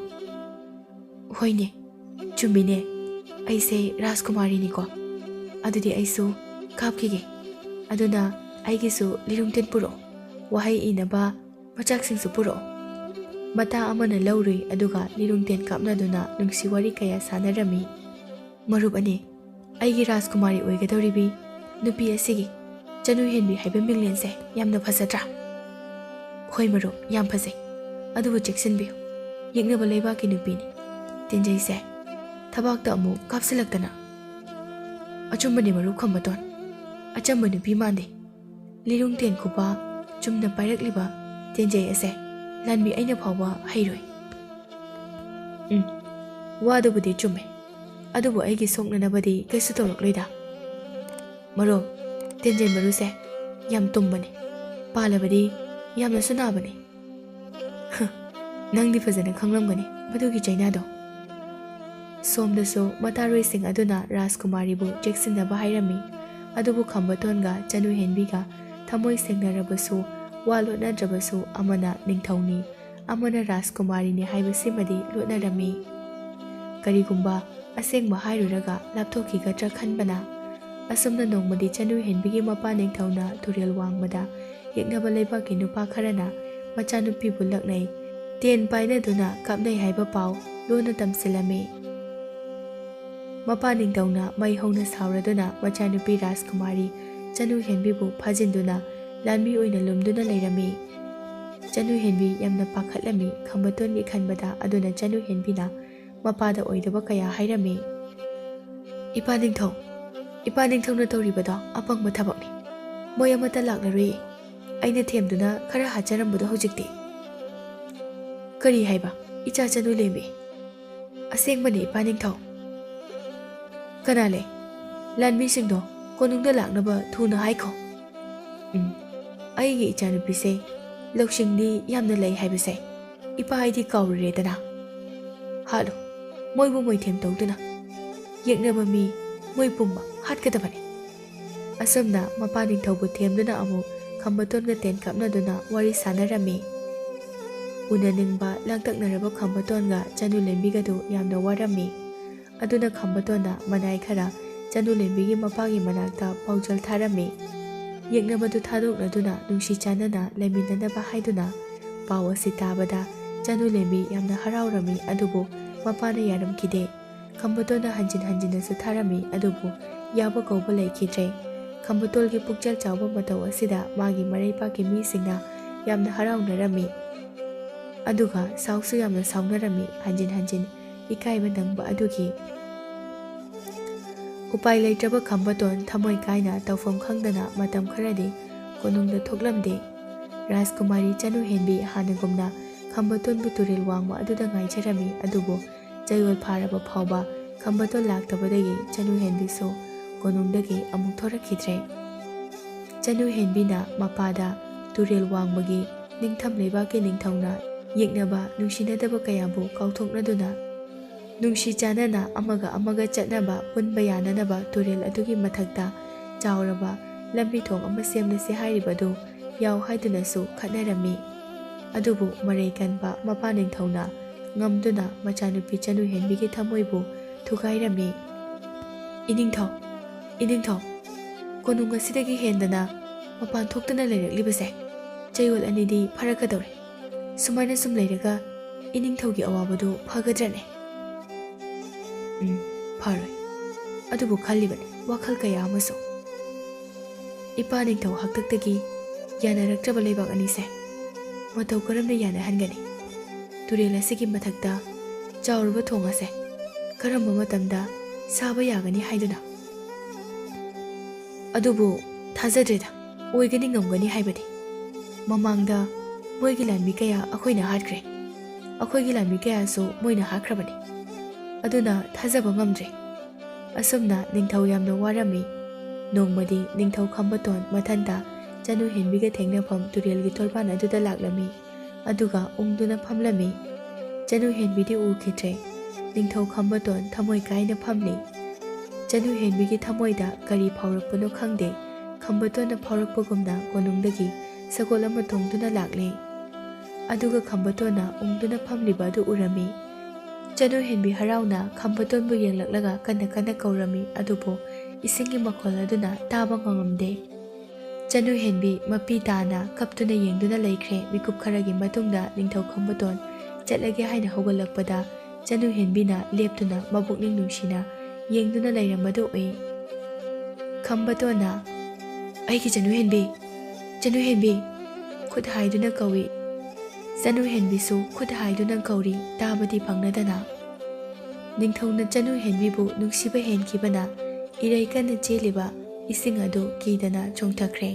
"ꯍꯣꯏꯅꯦ, ꯆꯨꯝꯃꯤꯅꯦ, ꯑꯩꯁꯦ ꯔꯥꯖꯀꯨꯃꯥꯔꯤꯅꯤꯀꯣ꯫ ꯑꯗꯨꯗꯤ ꯑꯩꯁꯨ ꯀꯥꯞꯈꯤꯒꯦ꯫ ꯑꯗꯨꯅ ꯑꯩꯒꯤꯁꯨ ꯂꯤꯔꯨꯡ ꯇꯦꯟ ꯄꯨꯔꯛꯑꯣ, ꯋꯥꯍꯩ ꯏꯅꯕ ꯃꯆꯥꯛꯁꯤꯡꯁꯨ ꯄꯨꯔꯛꯑꯣ"꯫ ꯃꯇꯥ ꯑꯃꯅ ꯂꯧꯔꯨꯏ, ꯑꯗꯨꯒ ꯂꯤꯔꯨꯡ ꯇꯦꯟ ꯀꯥꯞꯅꯗꯨꯅ ꯅꯨꯡꯁꯤ ꯋꯥꯔꯤ ꯀꯌꯥ ꯁꯥꯟꯅꯔꯝꯃꯤ꯫ "ꯃꯔꯨꯞ ꯑꯅꯤ, ꯑꯩꯒꯤ ꯔꯥꯖꯀꯨꯃꯥꯔꯤ ꯑꯣꯏꯒꯗꯧꯔꯤꯕꯤ ꯅꯨꯄꯤ ꯑꯁꯤꯒꯤ ꯆꯅꯨ ꯍꯦꯟꯕꯤ ꯍꯥꯏꯕ ꯃꯤꯡꯂꯦꯟꯁꯦ ꯌꯥꯝꯅ ꯐꯖꯗ꯭ꯔꯥ?" "ꯍꯣꯏ ꯃꯔꯨꯞ, ꯌꯥꯝ ꯐꯖꯩ꯫ ꯑꯗꯨꯕꯨ ꯆꯦꯛꯁꯤꯟꯕꯤꯌꯨ, ꯌꯦꯛꯅꯕ ꯂꯩꯕꯥꯛꯀꯤ ꯅꯨꯄꯤꯅꯤ ꯇꯦꯟꯖꯩꯁꯦ꯫ ꯊꯕꯥꯛꯇ ꯑꯃꯨꯛ ꯀꯥꯞꯁꯤꯜꯂꯛꯇꯅ"꯫ "ꯑꯆꯨꯝꯕꯅꯤ ꯃꯔꯨꯞ ꯈꯝꯕꯇꯣꯟ, ꯑꯆꯝꯕ ꯅꯨꯄꯤ ꯃꯥꯟꯗꯦ꯫ ꯂꯤꯔꯨꯡ ꯇꯦꯟ ꯈꯨꯄꯥ ꯆꯨꯝꯅ ꯄꯥꯏꯔꯛꯂꯤꯕ ꯇꯦꯟꯖꯩ ꯑꯁꯦ ꯂꯥꯟꯃꯤ ꯑꯩꯅ ꯐꯥꯎꯕ ꯍꯩꯔꯣꯏ"꯫ "ꯎꯝ, ꯋꯥꯗꯨꯕꯨꯗꯤ ꯆꯨꯝꯃꯦ, ꯑꯗꯨꯕꯨ ꯑꯩꯒꯤ ꯁꯣꯛꯅꯅꯕꯗꯤ ꯀꯩꯁꯨ ꯇꯧꯔꯛꯂꯣꯏꯗ"꯫ "ꯃꯔꯨꯞ, ꯇꯦꯟꯖꯩ ꯃꯔꯨꯁꯦ ꯌꯥꯝ ꯇꯨꯝꯕꯅꯤ, ꯄꯥꯜꯂꯕꯗꯤ ꯌꯥꯝꯅꯁꯨ ꯅꯥꯕꯅꯤ꯫ ꯍ, ꯅꯪꯗꯤ ꯐꯖꯅ ꯈꯪꯂꯝꯒꯅꯤ ꯃꯗꯨꯒꯤ ꯆꯩꯅꯥꯗꯣ꯫" ꯁꯣꯝꯗꯁꯨ ꯃꯇꯥꯔꯣꯏꯁꯤꯡ ꯑꯗꯨꯅ ꯔꯥꯖꯀꯨꯃꯥꯔꯤꯕꯨ ꯆꯦꯛꯁꯤꯟꯅꯕ ꯍꯥꯏꯔꯝꯃꯤ꯫ ꯑꯗꯨꯕꯨ ꯈꯝꯕꯇꯣꯟꯒ ꯆꯅꯨ ꯍꯦꯟꯕꯤꯒ ꯊꯃꯣꯏ ꯁꯦꯡꯅꯔꯕꯁꯨ, ꯋꯥ ꯂꯣꯠꯅꯗ꯭ꯔꯕꯁꯨ, ꯑꯃꯅ ꯅꯤꯡꯊꯧꯅꯤ, ꯑꯃꯅ ꯔꯥꯖꯀꯨꯃꯥꯔꯤꯅꯤ ꯍꯥꯏꯕꯁꯤꯃꯗꯤ ꯂꯣꯠꯅꯔꯝꯃꯤ꯫ ꯀꯔꯤꯒꯨꯝꯕ ꯑꯁꯦꯡꯕ ꯍꯥꯏꯔꯨꯔꯒ ꯂꯥꯞꯊꯣꯛꯈꯤꯒꯗ꯭ꯔꯥ ꯈꯟꯕꯅ꯫ ꯑꯁꯨꯝꯅ ꯅꯣꯡꯃꯗꯤ ꯆꯅꯨ ꯍꯦꯟꯕꯤꯒꯤ ꯃꯄꯥ ꯅꯤꯡꯊꯧꯅ ꯇꯨꯔꯦꯜ ꯋꯥꯡꯃꯗ ꯌꯦꯛꯅꯕ ꯂꯩꯕꯥꯛꯀꯤ ꯅꯨꯄꯥ ꯈꯔꯅ ꯃꯆꯥꯅꯨꯄꯤꯕꯨ ꯂꯛꯅꯩ, ꯇꯦꯟ ꯄꯥꯏꯅꯗꯨꯅ ꯀꯥꯞꯅꯩ ꯍꯥꯏꯕ ꯄꯥꯎ ꯂꯣꯟꯅ ꯇꯝꯁꯤꯜꯂꯝꯃꯤ꯫ ꯃꯄꯥ ꯅꯤꯡꯊꯧꯅ ꯃꯩ ꯍꯧꯅ ꯁꯥꯎꯔꯗꯨꯅ ꯃꯆꯥꯅꯨꯄꯤ ꯔꯥꯖꯀꯨꯃꯥꯔꯤ ꯆꯅꯨ ꯍꯦꯟꯕꯤꯕꯨ ꯐꯥꯖꯤꯟꯗꯨꯅ ꯂꯥꯟꯃꯤ ꯑꯣꯏꯅ ꯂꯨꯝꯗꯨꯅ ꯂꯩꯔꯝꯃꯤ꯫ ꯆꯅꯨ ꯍꯦꯟꯕꯤ ꯌꯥꯝꯅ ꯄꯥꯈꯠꯂꯝꯃꯤ꯫ ꯈꯝꯕꯇꯣꯟꯒꯤ ꯈꯟꯕꯗ ꯑꯗꯨꯅ ꯆꯅꯨ ꯍꯦꯟꯕꯤꯅ ꯃꯄꯥꯗ ꯑꯣꯏꯗꯕ ꯀꯌꯥ ꯍꯥꯏꯔꯝꯃꯤ꯫ "ꯏꯄꯥ ꯅꯤꯡꯊꯧ, ꯏꯄꯥ ꯅꯤꯡꯊꯧꯅ ꯇꯧꯔꯤꯕꯗꯣ ꯑꯄꯪꯕ ꯊꯕꯛꯅꯤ꯫ ꯃꯣꯏ ꯑꯃꯠꯇ ꯂꯥꯛꯂꯔꯣꯏꯌꯦ꯫ ꯑꯩꯅ ꯊꯦꯝꯗꯨꯅ ꯈꯔ ꯍꯥꯠꯆꯔꯝꯕꯗꯣ ꯍꯧꯖꯤꯛꯇꯤ꯫" "ꯀꯔꯤ ꯍꯥꯏꯕ, ꯏꯆꯥ ꯆꯅꯨ ꯂꯦꯝꯕꯤ? ꯑꯁꯦꯡꯕꯅꯤ ꯏꯄꯥ ꯅꯤꯡꯊꯧ꯫" "ꯀꯅꯥ ꯂꯩ? ꯂꯥꯟꯃꯤꯁꯤꯡꯗꯣ ꯀꯣꯅꯨꯡꯗ ꯂꯥꯛꯅꯕ ꯊꯨꯅ ꯍꯥꯏꯈꯣ꯫" "ꯎꯝ, ꯑꯩꯒꯤ ꯏꯆꯥꯅꯨꯄꯤꯁꯦ ꯂꯧꯁꯤꯡꯗꯤ ꯌꯥꯝꯅ ꯂꯩ ꯍꯥꯏꯕꯁꯦ ꯏꯄꯥ ꯑꯩꯗꯤ ꯀꯥꯎꯔꯨꯔꯦꯗꯅ꯫ ꯍꯥꯠꯂꯨ, ꯃꯣꯏꯕꯨ ꯃꯣꯏꯊꯦꯝ ꯇꯧꯗꯨꯅ꯫ ꯌꯦꯛꯅꯕ ꯃꯤ ꯃꯣꯏ ꯄꯨꯝꯕ ꯍꯥꯠꯀꯗꯕꯅꯤ꯫" ꯑꯁꯨꯝꯅ ꯃꯄꯥ ꯅꯤꯡꯊꯧꯕꯨ ꯊꯦꯝꯗꯨꯅ ꯑꯃꯨꯛ ꯈꯝꯕꯇꯣꯟꯒ ꯇꯦꯟ ꯀꯥꯞꯅꯗꯨꯅ ꯋꯥꯔꯤ ꯁꯥꯟꯅꯔꯝꯃꯤ꯫ ꯎꯅꯅꯤꯡꯕ ꯂꯥꯡꯇꯛꯅꯔꯕ ꯈꯝꯕꯇꯣꯟꯒ ꯆꯅꯨ ꯂꯦꯝꯕꯤꯒꯗꯨ ꯌꯥꯝꯅ ꯋꯥꯔꯝꯃꯤ꯫ ꯑꯗꯨꯅ ꯈꯝꯕꯇꯣꯟꯅ ꯃꯅꯥꯏ ꯈꯔ ꯆꯅꯨ ꯂꯦꯝꯕꯤꯒꯤ ꯃꯄꯥꯒꯤ ꯃꯅꯥꯛꯇ ꯄꯥꯎꯖꯦꯜ ꯊꯥꯔꯝꯃꯤ꯫ ꯌꯦꯛꯅꯕꯗꯨ ꯊꯥꯗꯣꯛꯅꯗꯨꯅ ꯅꯨꯡꯁꯤ ꯆꯥꯟꯅꯅ ꯂꯩꯃꯤꯟꯅꯅꯕ ꯍꯥꯏꯗꯨꯅ꯫ ꯄꯥꯎ ꯑꯁꯤ ꯇꯥꯕꯗ ꯆꯅꯨ ꯂꯦꯝꯕꯤ ꯌꯥꯝꯅ ꯍꯔꯥꯎꯔꯝꯃꯤ, ꯑꯗꯨꯕꯨ ꯃꯄꯥꯅ ꯌꯥꯔꯝꯈꯤꯗꯦ꯫ ꯈꯝꯕꯇꯣꯟꯅ ꯍꯟꯖꯤꯟ ꯍꯟꯖꯤꯟꯅꯁꯨ ꯊꯥꯔꯝꯃꯤ, ꯑꯗꯨꯕꯨ ꯌꯥꯕ ꯀꯧꯕ ꯂꯩꯈꯤꯗ꯭ꯔꯦ꯫ ꯈꯝꯕꯇꯣꯜꯒꯤ ꯄꯨꯛꯆꯦꯜ ꯆꯥꯎꯕ ꯃꯇꯧ ꯑꯁꯤꯗ ꯃꯥꯒꯤ ꯃꯔꯩꯄꯥꯛꯀꯤ ꯃꯤꯁꯤꯡꯅ ꯌꯥꯝꯅ ꯍꯔꯥꯎꯅꯔꯝꯃꯤ, ꯑꯗꯨꯒ ꯁꯥꯎꯁꯨ ꯌꯥꯝꯅ ꯁꯥꯎꯅꯔꯝꯃꯤ꯫ ꯍꯟꯖꯤꯟ ꯍꯟꯖꯤꯟ ꯏꯀꯥꯏꯕ ꯅꯪꯕ ꯑꯗꯨꯒꯤ꯫ ꯎꯄꯥꯏ ꯂꯩꯇ꯭ꯔꯕ ꯈꯝꯕꯇꯣꯟ ꯊꯃꯣꯏ ꯀꯥꯏꯅ ꯇꯧꯐꯝ ꯈꯪꯗꯅ ꯃꯇꯝ ꯈꯔꯗꯤ ꯀꯣꯅꯨꯡꯗ ꯊꯣꯛꯂꯝꯗꯦ꯫ ꯔꯥꯖꯀꯨꯃꯥꯔꯤ ꯆꯅꯨ ꯍꯦꯟꯕꯤ ꯍꯥꯟꯅꯒꯨꯝꯅ ꯈꯝꯕꯇꯣꯟꯕꯨ ꯇꯨꯔꯦꯜ ꯋꯥꯡꯃ ꯑꯗꯨꯗ ꯉꯥꯏꯖꯔꯝꯃꯤ, ꯑꯗꯨꯕꯨ ꯆꯌꯣꯜ ꯐꯥꯔꯕ ꯐꯥꯎꯕ ꯈꯝꯕꯇꯣꯟ ꯂꯥꯛꯇꯕꯗꯒꯤ ꯆꯅꯨ ꯍꯦꯟꯕꯤꯁꯨ ꯀꯣꯅꯨꯡꯗꯒꯤ ꯑꯃꯨꯛ ꯊꯣꯔꯛꯈꯤꯗ꯭ꯔꯦ꯫ ꯆꯅꯨ ꯍꯦꯟꯕꯤꯅ ꯃꯄꯥꯗ ꯇꯨꯔꯦꯜ ꯋꯥꯡꯃꯒꯤ ꯅꯤꯡꯊꯝ ꯂꯩꯕꯥꯛꯀꯤ ꯅꯤꯡꯊꯧꯅ ꯌꯦꯛꯅꯕ ꯅꯨꯡꯁꯤꯅꯗꯕ ꯀꯌꯥꯕꯨ ꯀꯥꯎꯊꯣꯛꯅꯗꯨꯅ, ꯅꯨꯡꯁꯤ ꯆꯥꯟꯅꯅ ꯑꯃꯒ ꯑꯃꯒ ꯆꯠꯅꯕ ꯄꯨꯟꯕ ꯌꯥꯅꯅꯕ ꯇꯨꯔꯦꯜ ꯑꯗꯨꯒꯤ ꯃꯊꯛꯇ ꯆꯥꯎꯔꯕ ꯂꯝꯕꯤ ꯊꯣꯡ ꯑꯃ ꯁꯦꯝꯂꯁꯤ ꯍꯥꯏꯔꯤꯕꯗꯨ ꯌꯥꯎ ꯍꯥꯏꯗꯨꯅꯁꯨ ꯈꯠꯅꯔꯝꯃꯤ꯫ ꯑꯗꯨꯕꯨ ꯃꯔꯩ ꯀꯟꯕ ꯃꯄꯥ ꯅꯤꯡꯊꯧꯅ ꯉꯝꯗꯨꯅ ꯃꯆꯥꯅꯨꯄꯤ ꯆꯅꯨ ꯍꯦꯟꯕꯤꯒꯤ ꯊꯃꯣꯏꯕꯨ ꯊꯨꯒꯥꯏꯔꯝꯃꯤ꯫ "ꯏꯅꯤꯡꯊꯧ, ꯏꯅꯤꯡꯊꯧ, ꯀꯣꯅꯨꯡ ꯑꯁꯤꯗꯒꯤ ꯍꯦꯟꯗꯅ ꯃꯄꯥꯟ ꯊꯣꯛꯇꯅ ꯂꯩꯔꯛꯂꯤꯕꯁꯦ ꯆꯌꯣꯜ ꯑꯅꯤꯗꯤ ꯐꯔꯛꯀꯗꯧꯔꯦ꯫ ꯁꯨꯃꯥꯏꯅ ꯁꯨꯝ ꯂꯩꯔꯒ ꯏꯅꯤꯡꯊꯧꯒꯤ ꯑꯋꯥꯕꯗꯨ ꯐꯒꯗ꯭ꯔꯅꯦ?" "ꯎꯝ, ꯐꯔꯣꯏ꯫ ꯑꯗꯨꯕꯨ ꯈꯜꯂꯤꯕꯅꯤ ꯋꯥꯈꯜ ꯀꯌꯥ ꯑꯃꯁꯨ꯫ ꯏꯄꯥ ꯅꯤꯡꯊꯧ ꯍꯥꯛꯇꯛꯇꯒꯤ ꯌꯥꯅꯔꯛꯇ꯭ꯔꯕ ꯂꯩꯕꯥꯛ ꯑꯅꯤꯁꯦ ꯃꯇꯧ ꯀꯔꯝꯅ ꯌꯥꯅꯍꯟꯒꯅꯤ? ꯇꯨꯔꯦꯜ ꯑꯁꯤꯒꯤ ꯃꯊꯛꯇ ꯆꯥꯎꯔꯕ ꯊꯣꯡ ꯑꯁꯦ ꯀꯔꯝꯕ ꯃꯇꯝꯗ ꯁꯥꯕ ꯌꯥꯒꯅꯤ ꯍꯥꯏꯗꯨꯅ?" "ꯑꯗꯨꯕꯨ ꯊꯥꯖꯗ꯭ꯔꯦꯗ, ꯑꯣꯏꯒꯅꯤ ꯉꯝꯒꯅꯤ ꯍꯥꯏꯕꯗꯤ꯫ ꯃꯃꯥꯡꯗ ꯃꯣꯏꯒꯤ ꯂꯥꯟꯃꯤ ꯀꯌꯥ ꯑꯩꯈꯣꯏꯅ ꯍꯥꯠꯈ꯭ꯔꯦ꯫ ꯑꯩꯈꯣꯏꯒꯤ ꯂꯥꯟꯃꯤ ꯀꯌꯥꯁꯨ ꯃꯣꯏꯅ ꯍꯥꯠꯈ꯭ꯔꯕꯅꯤ꯫ ꯑꯗꯨꯅ ꯊꯥꯖꯕ ꯉꯝꯗ꯭ꯔꯦ꯫" ꯑꯁꯨꯝꯅ ꯅꯤꯡꯊꯧ ꯌꯥꯝꯅ ꯋꯥꯔꯝꯃꯤ꯫ ꯅꯣꯡꯃꯗꯤ ꯅꯤꯡꯊꯧ ꯈꯝꯕꯇꯣꯟ ꯃꯊꯟꯇ ꯆꯅꯨ ꯍꯦꯟꯕꯤꯒ ꯊꯦꯡꯅꯐꯝ ꯇꯨꯔꯦꯜꯒꯤ ꯇꯣꯔꯕꯥꯟ ꯑꯗꯨꯗ ꯂꯥꯛꯂꯝꯃꯤ꯫ ꯑꯗꯨꯒ ꯎꯪꯗꯨꯅ ꯐꯝꯂꯝꯃꯤ꯫ ꯆꯅꯨ ꯍꯦꯟꯕꯤꯗꯤ ꯎꯈꯤꯗ꯭ꯔꯦ꯫ ꯅꯤꯡꯊꯧ ꯈꯝꯕꯇꯣꯟ ꯊꯃꯣꯏ ꯀꯥꯏꯅ ꯐꯝꯂꯤ꯫ ꯆꯅꯨ ꯍꯦꯟꯕꯤꯒꯤ ꯊꯃꯣꯏꯗ ꯀꯔꯤ ꯐꯥꯎꯔꯛꯄꯅꯣ ꯈꯪꯗꯦ, ꯈꯝꯕꯇꯣꯟꯅ ꯐꯥꯎꯔꯛꯄꯒꯨꯝꯅ ꯀꯣꯅꯨꯡꯗꯒꯤ ꯁꯒꯣꯜ ꯑꯃ ꯇꯣꯡꯗꯨꯅ ꯂꯥꯛꯂꯦ꯫ ꯑꯗꯨꯒ ꯈꯝꯕꯇꯣꯟꯅ ꯎꯪꯗꯨꯅ ꯐꯝꯂꯤꯕ ꯑꯗꯨ ꯎꯔꯝꯃꯤ꯫ ꯆꯅꯨ ꯍꯦꯟꯕꯤ ꯍꯔꯥꯎꯅ ꯈꯝꯕꯇꯣꯟꯕꯨ ꯌꯦꯡꯂꯛꯂꯒ ꯀꯟꯅ ꯀꯟꯅ ꯀꯧꯔꯝꯃꯤ, ꯑꯗꯨꯕꯨ ꯏꯁꯤꯡꯒꯤ ꯃꯈꯣꯜ ꯑꯗꯨꯅ ꯇꯥꯕ ꯉꯝꯂꯝꯗꯦ꯫ ꯆꯅꯨ ꯍꯦꯟꯕꯤ ꯃꯄꯤ ꯇꯥꯅ ꯀꯞꯇꯨꯅ ꯌꯦꯡꯗꯨꯅ ꯂꯩꯈ꯭ꯔꯦ꯫ ꯃꯤꯀꯨꯞ ꯈꯔꯒꯤ ꯃꯇꯨꯡꯗ ꯅꯤꯡꯊꯧ ꯈꯝꯕꯇꯣꯟ ꯆꯠꯂꯒꯦ ꯍꯥꯏꯅ ꯍꯧꯒꯠꯂꯛꯄꯗ, ꯆꯅꯨ ꯍꯦꯟꯕꯤꯅ ꯂꯦꯞꯇꯨꯅ ꯃꯕꯨꯛꯅꯤꯡ ꯅꯨꯡꯁꯤꯅ ꯌꯦꯡꯗꯨꯅ ꯂꯩꯔꯝꯕꯗꯨ ꯎꯏ꯫ ꯈꯝꯕꯇꯣꯟꯅ, "ꯑꯩꯒꯤ ꯆꯅꯨ ꯍꯦꯟꯕꯤ, ꯆꯅꯨ ꯍꯦꯟꯕꯤ!" ꯈꯨꯠ ꯍꯥꯏꯗꯨꯅ ꯀꯧꯏ꯫ ꯆꯅꯨ ꯍꯦꯟꯕꯤꯁꯨ ꯈꯨꯠ ꯍꯥꯏꯗꯨꯅ ꯀꯧꯔꯤ, ꯇꯥꯕꯗꯤ ꯐꯪꯅꯗꯅ꯫ ꯅꯤꯡꯊꯧꯅ ꯆꯅꯨ ꯍꯦꯟꯕꯤꯕꯨ ꯅꯨꯡꯁꯤꯕ ꯍꯦꯟꯈꯤꯕꯅ ꯏꯔꯩ ꯀꯟꯅ ꯆꯦꯜꯂꯤꯕ ꯏꯁꯤꯡ ꯑꯗꯨ ꯀꯤꯗꯅ ꯆꯣꯡꯊꯈ꯭ꯔꯦ꯫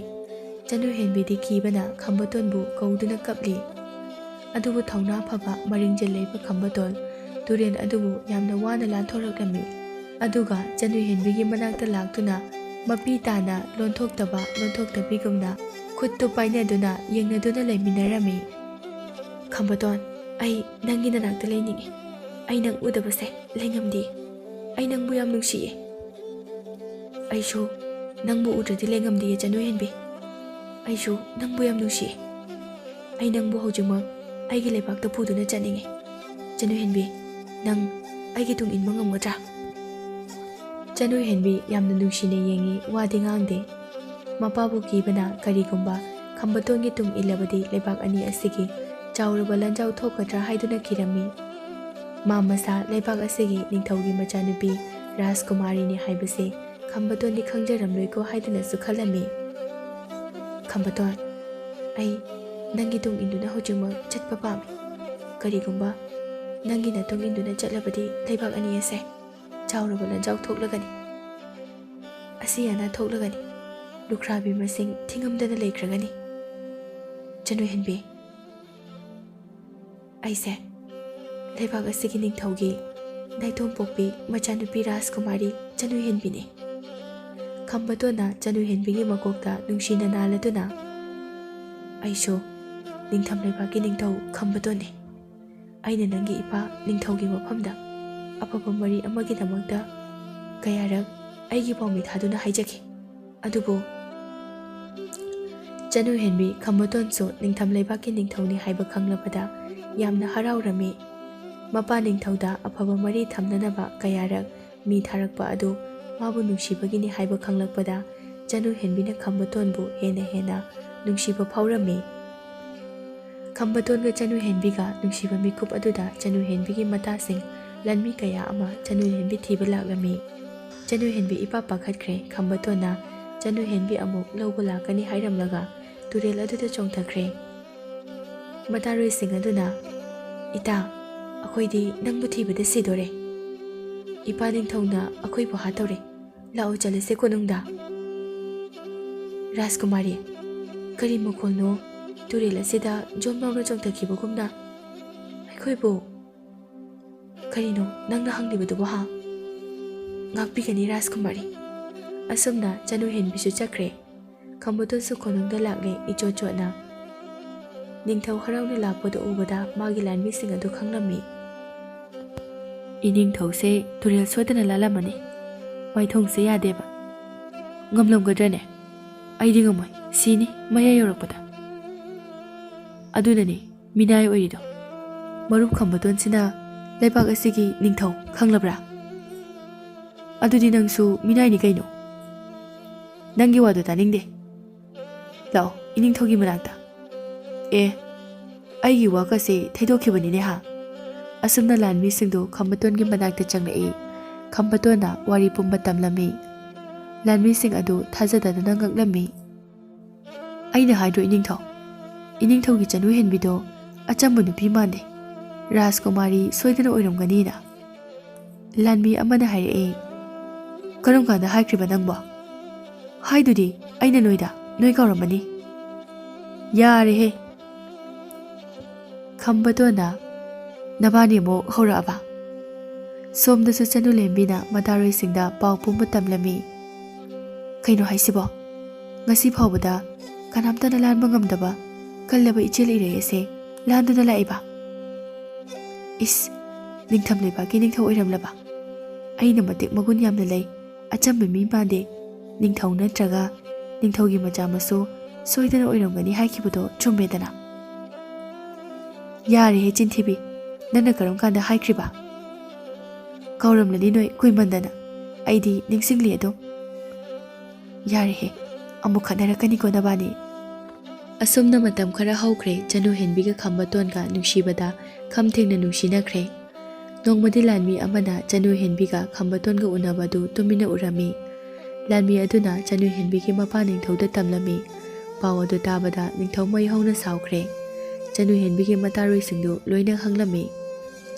ꯆꯅꯨ ꯍꯦꯟꯕꯤꯗꯤ ꯀꯤꯕꯅ ꯈꯝꯕꯇꯣꯟꯕꯨ ꯀꯧꯗꯨꯅ ꯀꯞꯂꯤ꯫ ꯑꯗꯨꯕꯨ ꯊꯧꯅꯥ ꯐꯕ ꯃꯔꯤꯡꯖꯦꯜ ꯂꯩꯕ ꯈꯝꯕꯇꯣꯟ ꯇꯨꯔꯦꯜ ꯑꯗꯨꯕꯨ ꯌꯥꯝꯅ ꯋꯥꯅ ꯂꯥꯟꯊꯣꯔꯛꯂꯝꯃꯤ꯫ ꯑꯗꯨꯒ ꯆꯅꯨ ꯍꯦꯟꯕꯤꯒꯤ ꯃꯅꯥꯛꯇ ꯂꯥꯛꯇꯨꯅ ꯃꯄꯤ ꯇꯥꯅ ꯂꯣꯟꯊꯣꯛꯇꯕ ꯂꯣꯟꯊꯣꯛꯇꯕꯤꯒꯨꯝꯅ ꯈꯨꯠꯇꯨ ꯄꯥꯏꯅꯗꯨꯅ ꯌꯦꯡꯅꯗꯨꯅ ꯂꯩꯃꯤꯟꯅꯔꯝꯃꯤ꯫ "ꯈꯝꯕꯇꯣꯟ, ꯑꯩ ꯅꯪꯒꯤ ꯅꯅꯥꯛꯇ ꯂꯩꯅꯤꯡꯉꯤ꯫ ꯑꯩ ꯅꯪ ꯎꯗꯕꯁꯦ ꯂꯩꯉꯝꯗꯦ꯫ ꯑꯩ ꯅꯪꯕꯨ ꯌꯥꯝ ꯅꯨꯡꯁꯤꯌꯦ꯫ ꯑꯩꯁꯨ ꯅꯪꯕꯨ ꯎꯗ꯭ꯔꯗꯤ ꯂꯩꯉꯝꯗꯤꯌꯦ ꯆꯅꯨ ꯍꯦꯟꯕꯤ꯫ ꯑꯩꯁꯨ ꯅꯪꯕꯨ ꯌꯥꯝ ꯅꯨꯡꯁꯤꯌꯦ꯫ ꯑꯩ ꯅꯪꯕꯨ ꯍꯧꯖꯤꯛꯃꯛ ꯑꯩꯒꯤ ꯂꯩꯕꯥꯛꯇ ꯄꯨꯗꯨꯅ ꯆꯠꯅꯤꯡꯉꯤ꯫ ꯆꯅꯨ ꯍꯦꯟꯕꯤ, ꯅꯪ ꯑꯩꯒꯤ ꯇꯨꯡ ꯏꯟꯕ ꯉꯝꯒꯗ꯭ꯔꯥ?" ꯆꯅꯨ ꯍꯦꯟꯕꯤ ꯌꯥꯝꯅ ꯅꯨꯡꯁꯤꯅ ꯌꯦꯡꯉꯤ, ꯋꯥꯗꯤ ꯉꯥꯡꯗꯦ꯫ ꯃꯄꯥꯕꯨ ꯀꯤꯕꯅ ꯀꯔꯤꯒꯨꯝꯕ ꯈꯝꯕꯇꯣꯟꯒꯤ ꯇꯨꯡ ꯏꯜꯂꯕꯗꯤ ꯂꯩꯕꯥꯛ ꯑꯅꯤ ꯑꯁꯤꯒꯤ ꯆꯥꯎꯔꯕ ꯂꯥꯟꯖꯥꯎ ꯊꯣꯛꯀꯗ꯭ꯔꯥ ꯍꯥꯏꯗꯨꯅ ꯀꯤꯔꯝꯃꯤ꯫ ꯃꯥ ꯃꯁꯥ ꯂꯩꯕꯥꯛ ꯑꯁꯤꯒꯤ ꯅꯤꯡꯊꯧꯒꯤ ꯃꯆꯥꯅꯨꯄꯤ ꯔꯥꯖꯀꯨꯃꯥꯔꯤꯅꯤ ꯍꯥꯏꯕꯁꯦ ꯈꯝꯕꯇꯣꯟꯗꯤ ꯈꯪꯖꯔꯝꯂꯣꯏꯀꯣ ꯍꯥꯏꯗꯨꯅꯁꯨ ꯈꯜꯂꯝꯃꯤ꯫ "ꯈꯝꯕꯇꯣꯟ, ꯑꯩ ꯅꯪꯒꯤ ꯇꯨꯡ ꯏꯟꯗꯨꯅ ꯍꯧꯖꯤꯛꯃꯛ ꯆꯠꯄ ꯄꯥꯝꯃꯤ꯫ ꯀꯔꯤꯒꯨꯝꯕ ꯅꯪꯒꯤ ꯅꯇꯨꯡ ꯏꯟꯗꯨꯅ ꯆꯠꯂꯕꯗꯤ ꯂꯩꯕꯥꯛ ꯑꯅꯤ ꯑꯁꯦ ꯆꯥꯎꯔꯕ ꯂꯥꯟꯖꯥꯎ ꯊꯣꯛꯂꯒꯅꯤ꯫ ꯑꯁꯤ ꯑꯅꯥ ꯊꯣꯛꯂꯒꯅꯤ꯫ ꯂꯨꯈ꯭ꯔꯥꯕꯤ ꯃꯁꯤꯡ ꯊꯤꯉꯝꯗꯅ ꯂꯩꯈ꯭ꯔꯒꯅꯤ꯫ ꯆꯅꯨ ꯍꯦꯟꯕꯤ, ꯑꯩꯁꯦ ꯂꯩꯕꯥꯛ ꯑꯁꯤꯒꯤ ꯅꯤꯡꯊꯧꯒꯤ ꯅꯥꯏꯇꯣꯝ ꯄꯣꯛꯄꯤ ꯃꯆꯥꯅꯨꯄꯤ ꯔꯥꯖꯀꯨꯃꯥꯔꯤ ꯆꯅꯨ ꯍꯦꯟꯕꯤꯅꯤ꯫" ꯈꯝꯕꯇꯣꯟꯅ ꯆꯅꯨ ꯍꯦꯟꯕꯤꯒꯤ ꯃꯀꯣꯛꯇ ꯅꯨꯡꯁꯤꯅ ꯅꯥꯜꯂꯗꯨꯅ, "ꯑꯩꯁꯨ ꯅꯤꯡꯊꯝ ꯂꯩꯕꯥꯛꯀꯤ ꯅꯤꯡꯊꯧ ꯈꯝꯕꯇꯣꯟꯅꯤ꯫ ꯑꯩꯅ ꯅꯪꯒꯤ ꯏꯄꯥ ꯅꯤꯡꯊꯧꯒꯤ ꯃꯐꯝꯗ ꯑꯐꯕ ꯃꯔꯤ ꯑꯃꯒꯤꯗꯃꯛꯇ ꯀꯌꯥꯔꯛ ꯑꯩꯒꯤ ꯄꯥꯎꯃꯤ ꯊꯥꯗꯨꯅ ꯍꯥꯏꯖꯈꯤ꯫ ꯑꯗꯨꯕꯨ" ꯆꯅꯨ ꯍꯦꯟꯕꯤ ꯈꯝꯕꯇꯣꯟꯁꯨ ꯅꯤꯡꯊꯝ ꯂꯩꯕꯥꯛꯀꯤ ꯅꯤꯡꯊꯧꯅꯤ ꯍꯥꯏꯕ ꯈꯪꯂꯕꯗ ꯌꯥꯝꯅ ꯍꯔꯥꯎꯔꯝꯃꯤ꯫ ꯃꯄꯥ ꯅꯤꯡꯊꯧꯗ ꯑꯐꯕ ꯃꯔꯤ ꯊꯝꯅꯅꯕ ꯀꯌꯥꯔꯛ ꯃꯤ ꯊꯥꯔꯛꯄ ꯑꯗꯨ ꯃꯥꯕꯨ ꯅꯨꯡꯁꯤꯕꯒꯤꯅꯤ ꯍꯥꯏꯕ ꯈꯪꯂꯛꯄꯗ ꯆꯅꯨ ꯍꯦꯟꯕꯤꯅ ꯈꯝꯕꯇꯣꯟꯕꯨ ꯍꯦꯟꯅ ꯍꯦꯟꯅ ꯅꯨꯡꯁꯤꯕ ꯐꯥꯎꯔꯝꯃꯤ꯫ ꯈꯝꯕꯇꯣꯟꯒ ꯆꯅꯨ ꯍꯦꯟꯕꯤꯒ ꯅꯨꯡꯁꯤꯕ ꯃꯤꯀꯨꯞ ꯑꯗꯨꯗ ꯆꯅꯨ ꯍꯦꯟꯕꯤꯒꯤ ꯃꯇꯥꯁꯤꯡ ꯂꯥꯟꯃꯤ ꯀꯌꯥ ꯑꯃ ꯆꯅꯨ ꯍꯦꯟꯕꯤ ꯊꯤꯕ ꯂꯥꯛꯂꯝꯃꯤ꯫ ꯆꯅꯨ ꯍꯦꯟꯕꯤ ꯏꯄꯥ ꯄꯥꯈꯠꯈ꯭ꯔꯦ꯫ ꯈꯝꯕꯇꯣꯟꯅ ꯆꯅꯨ ꯍꯦꯟꯕꯤ ꯑꯃꯨꯛ ꯂꯧꯕ ꯂꯥꯛꯀꯅꯤ ꯍꯥꯏꯔꯝꯂꯒ ꯇꯨꯔꯦꯜ ꯑꯗꯨꯗ ꯆꯣꯡꯊꯈ꯭ꯔꯦ꯫ ꯃꯇꯥꯔꯣꯏꯁꯤꯡ ꯑꯗꯨꯅ, "ꯏꯇꯥ, ꯑꯩꯈꯣꯏꯗꯤ ꯅꯪꯕꯨ ꯊꯤꯕꯗ ꯁꯤꯗꯣꯔꯦ꯫ ꯏꯄꯥ ꯅꯤꯡꯊꯧꯅ ꯑꯩꯈꯣꯏꯕꯨ ꯍꯥꯠꯇꯧꯔꯦ꯫ ꯂꯥꯛꯑꯣ, ꯆꯠꯂꯁꯦ ꯀꯣꯅꯨꯡꯗ꯫" "ꯔꯥꯖꯀꯨꯃꯥꯔꯤ, ꯀꯔꯤ ꯃꯈꯣꯜꯅꯣ? ꯇꯨꯔꯦꯜ ꯑꯁꯤꯗ ꯖꯣꯝ ꯂꯥꯎꯅ ꯆꯣꯡꯊꯈꯤꯕꯒꯨꯝꯅ ꯑꯩꯈꯣꯏꯕꯨ ꯀꯔꯤꯅꯣ ꯅꯪꯅ ꯍꯪꯂꯤꯕꯗꯨꯕꯨ, ꯍꯥ?" ꯉꯥꯛꯄꯤꯒꯅꯤ ꯔꯥꯖꯀꯨꯃꯥꯔꯤ꯫ ꯑꯁꯨꯝꯅ ꯆꯅꯨ ꯍꯦꯟꯕꯤꯁꯨ ꯆꯠꯈ꯭ꯔꯦ꯫ ꯈꯝꯕꯇꯣꯟꯁꯨ ꯀꯣꯅꯨꯡꯗ ꯂꯥꯛꯂꯦ ꯏꯆꯣꯠ ꯆꯣꯠꯅ꯫ ꯅꯤꯡꯊꯧ ꯍꯔꯥꯎꯅ ꯂꯥꯛꯄꯗꯨ ꯎꯕꯗ ꯃꯥꯒꯤ ꯂꯥꯟꯃꯤꯁꯤꯡ ꯑꯗꯨ ꯈꯪꯂꯝꯃꯤ꯫ "ꯏꯅꯤꯡꯊꯧꯁꯦ ꯇꯨꯔꯦꯜ ꯁꯣꯏꯗꯅ ꯂꯥꯜꯂꯝꯃꯅꯤ꯫ ꯃꯥꯏꯊꯣꯡꯁꯦ ꯌꯥꯗꯦꯕ꯫ ꯉꯝꯂꯝꯒꯗ꯭ꯔꯅꯦ? ꯑꯩꯗꯤ ꯉꯝꯃꯣꯏ, ꯁꯤꯅꯤ ꯃꯌꯥ ꯌꯧꯔꯛꯄꯗ꯫ ꯑꯗꯨꯅꯅꯤ ꯃꯤꯅꯥꯏ ꯑꯣꯏꯔꯤꯗꯣ꯫ ꯃꯔꯨꯞ ꯈꯝꯕꯇꯣꯟꯁꯤꯅ ꯂꯩꯕꯥꯛ ꯑꯁꯤꯒꯤ ꯅꯤꯡꯊꯧ ꯈꯪꯂꯕ꯭ꯔꯥ? ꯑꯗꯨꯗꯤ ꯅꯪꯁꯨ ꯃꯤꯅꯥꯏꯅꯤ ꯀꯩꯅꯣ꯫ ꯅꯪꯒꯤ ꯋꯥꯗꯣ ꯇꯥꯅꯤꯡꯗꯦ꯫ ꯂꯥꯛꯑꯣ, ꯏꯅꯤꯡꯊꯧꯒꯤ ꯃꯅꯥꯛꯇ꯫ ꯑꯦ, ꯑꯩꯒꯤ ꯋꯥꯀꯁꯦ ꯊꯩꯗꯣꯛꯈꯤꯕꯅꯤꯅꯦ ꯍꯥ?" ꯑꯁꯨꯝꯅ ꯂꯥꯟꯃꯤꯁꯤꯡꯗꯨ ꯈꯝꯕꯇꯣꯟꯒꯤ ꯃꯅꯥꯛꯇ ꯆꯪꯂꯛꯏ꯫ ꯈꯝꯕꯇꯣꯟꯅ ꯋꯥꯔꯤ ꯄꯨꯝꯕ ꯇꯝꯂꯝꯃꯤ꯫ ꯂꯥꯟꯃꯤꯁꯤꯡ ꯑꯗꯨ ꯊꯥꯖꯗꯗꯨꯅ ꯉꯛꯂꯝꯃꯤ꯫ "ꯑꯩꯅ ꯍꯥꯏꯗ꯭ꯔꯣ ꯏꯅꯤꯡꯊꯧ, ꯏꯅꯤꯡꯊꯧꯒꯤ ꯆꯅꯨ ꯍꯦꯟꯕꯤꯗꯣ ꯑꯆꯝꯕ ꯅꯨꯄꯤ ꯃꯥꯟꯗꯦ, ꯔꯥꯖꯀꯨꯃꯥꯔꯤ ꯁꯣꯏꯗꯅ ꯑꯣꯏꯔꯝꯒꯅꯤꯅ?" ꯂꯥꯟꯃꯤ ꯑꯃꯅ ꯍꯥꯏꯔꯛꯏ꯫ "ꯀꯔꯝ ꯀꯥꯟꯗ ꯍꯥꯏꯈ꯭ꯔꯤꯕ ꯅꯪꯕꯣ?" "ꯍꯥꯏꯗꯨꯗꯤ ꯑꯩꯅ ꯅꯣꯏꯗ, ꯅꯣꯏ ꯀꯥꯎꯔꯝꯃꯅꯤ꯫" "ꯌꯥꯔꯦꯍꯦ!" ꯈꯝꯕꯇꯣꯟꯅ, "ꯅꯕꯥꯅꯤ ꯑꯃꯨꯛ ꯍꯧꯔꯛꯑꯕ?" ꯁꯣꯝꯗꯁꯨ ꯆꯅꯨ ꯍꯦꯟꯕꯤꯅ ꯃꯇꯥꯔꯣꯏꯁꯤꯡꯗ ꯄꯥꯎ ꯄꯨꯝꯕ ꯇꯝꯂꯝꯃꯤ꯫ "ꯀꯩꯅꯣ ꯍꯥꯏꯁꯤꯕꯣ? ꯉꯁꯤ ꯐꯥꯎꯕꯗ ꯀꯅꯥꯝꯇꯅ ꯂꯥꯟꯕ ꯉꯝꯗꯕ ꯀꯜꯂꯕ ꯏꯆꯦꯜ ꯏꯔꯩ ꯑꯁꯦ ꯂꯥꯟꯗꯨꯅ ꯂꯥꯛꯏꯕ? ꯏꯁ, ꯅꯤꯡꯊꯝ ꯂꯩꯕꯥꯛꯀꯤ ꯅꯤꯡꯊꯧ ꯑꯣꯏꯔꯝꯂꯕ ꯑꯩꯅ ꯃꯇꯤꯛ ꯃꯒꯨꯟ ꯌꯥꯝꯅ ꯂꯩ, ꯑꯆꯝꯕ ꯃꯤ ꯃꯥꯟꯗꯦ, ꯅꯤꯡꯊꯧ ꯅꯠꯇ꯭ꯔꯒ ꯅꯤꯡꯊꯧꯒꯤ ꯃꯆꯥ ꯃꯁꯨ ꯁꯣꯏꯗꯅ ꯑꯣꯏꯔꯝꯒꯅꯤ ꯍꯥꯏꯈꯤꯕꯗꯣ ꯆꯨꯝꯃꯦꯗꯅ?" "ꯌꯥꯔꯦꯍꯦ ꯆꯤꯟꯊꯤꯕꯤ, ꯅꯪꯅ ꯀꯔꯝ ꯀꯥꯟꯗ ꯍꯥꯏꯈ꯭ꯔꯤꯕ?" "ꯀꯥꯎꯔꯝꯂꯅꯤ ꯅꯣꯏ ꯀꯨꯏꯃꯟꯗꯅ, ꯑꯩꯗꯤ ꯅꯤꯡꯁꯤꯡꯂꯤ ꯑꯗꯨꯝ꯫" "ꯌꯥꯔꯦꯍꯦ, ꯑꯃꯨꯛ ꯈꯠꯅꯔꯛꯀꯅꯤꯀꯣ ꯅꯕꯥꯅꯤ꯫" ꯑꯁꯨꯝꯅ ꯃꯇꯝ ꯈꯔ ꯍꯧꯈ꯭ꯔꯦ꯫ ꯆꯅꯨ ꯍꯦꯟꯕꯤꯒ ꯈꯝꯕꯇꯣꯟꯒ ꯅꯨꯡꯁꯤꯕꯗ ꯈꯝ ꯊꯦꯡꯅ ꯅꯨꯡꯁꯤꯅꯈ꯭ꯔꯦ꯫ ꯅꯣꯡꯃꯗꯤ ꯂꯥꯟꯃꯤ ꯑꯃꯅ ꯆꯅꯨ ꯍꯦꯟꯕꯤꯒ ꯈꯝꯕꯇꯣꯟꯒ ꯎꯅꯕꯗꯨ ꯇꯨꯃꯤꯟꯅ ꯎꯔꯝꯃꯤ꯫ ꯂꯥꯟꯃꯤ ꯑꯗꯨꯅ ꯆꯅꯨ ꯍꯦꯟꯕꯤꯒꯤ ꯃꯄꯥ ꯅꯤꯡꯊꯧꯗ ꯇꯝꯂꯝꯃꯤ꯫ ꯄꯥꯎ ꯑꯗꯨ ꯇꯥꯕꯗ ꯅꯤꯡꯊꯧ ꯃꯩ ꯍꯧꯅ ꯁꯥꯎꯈ꯭ꯔꯦ꯫ ꯆꯅꯨ ꯍꯦꯟꯕꯤꯒꯤ ꯃꯇꯥꯔꯣꯏꯁꯤꯡꯗꯨ ꯂꯣꯏꯅ ꯈꯪꯂꯝꯃꯤ꯫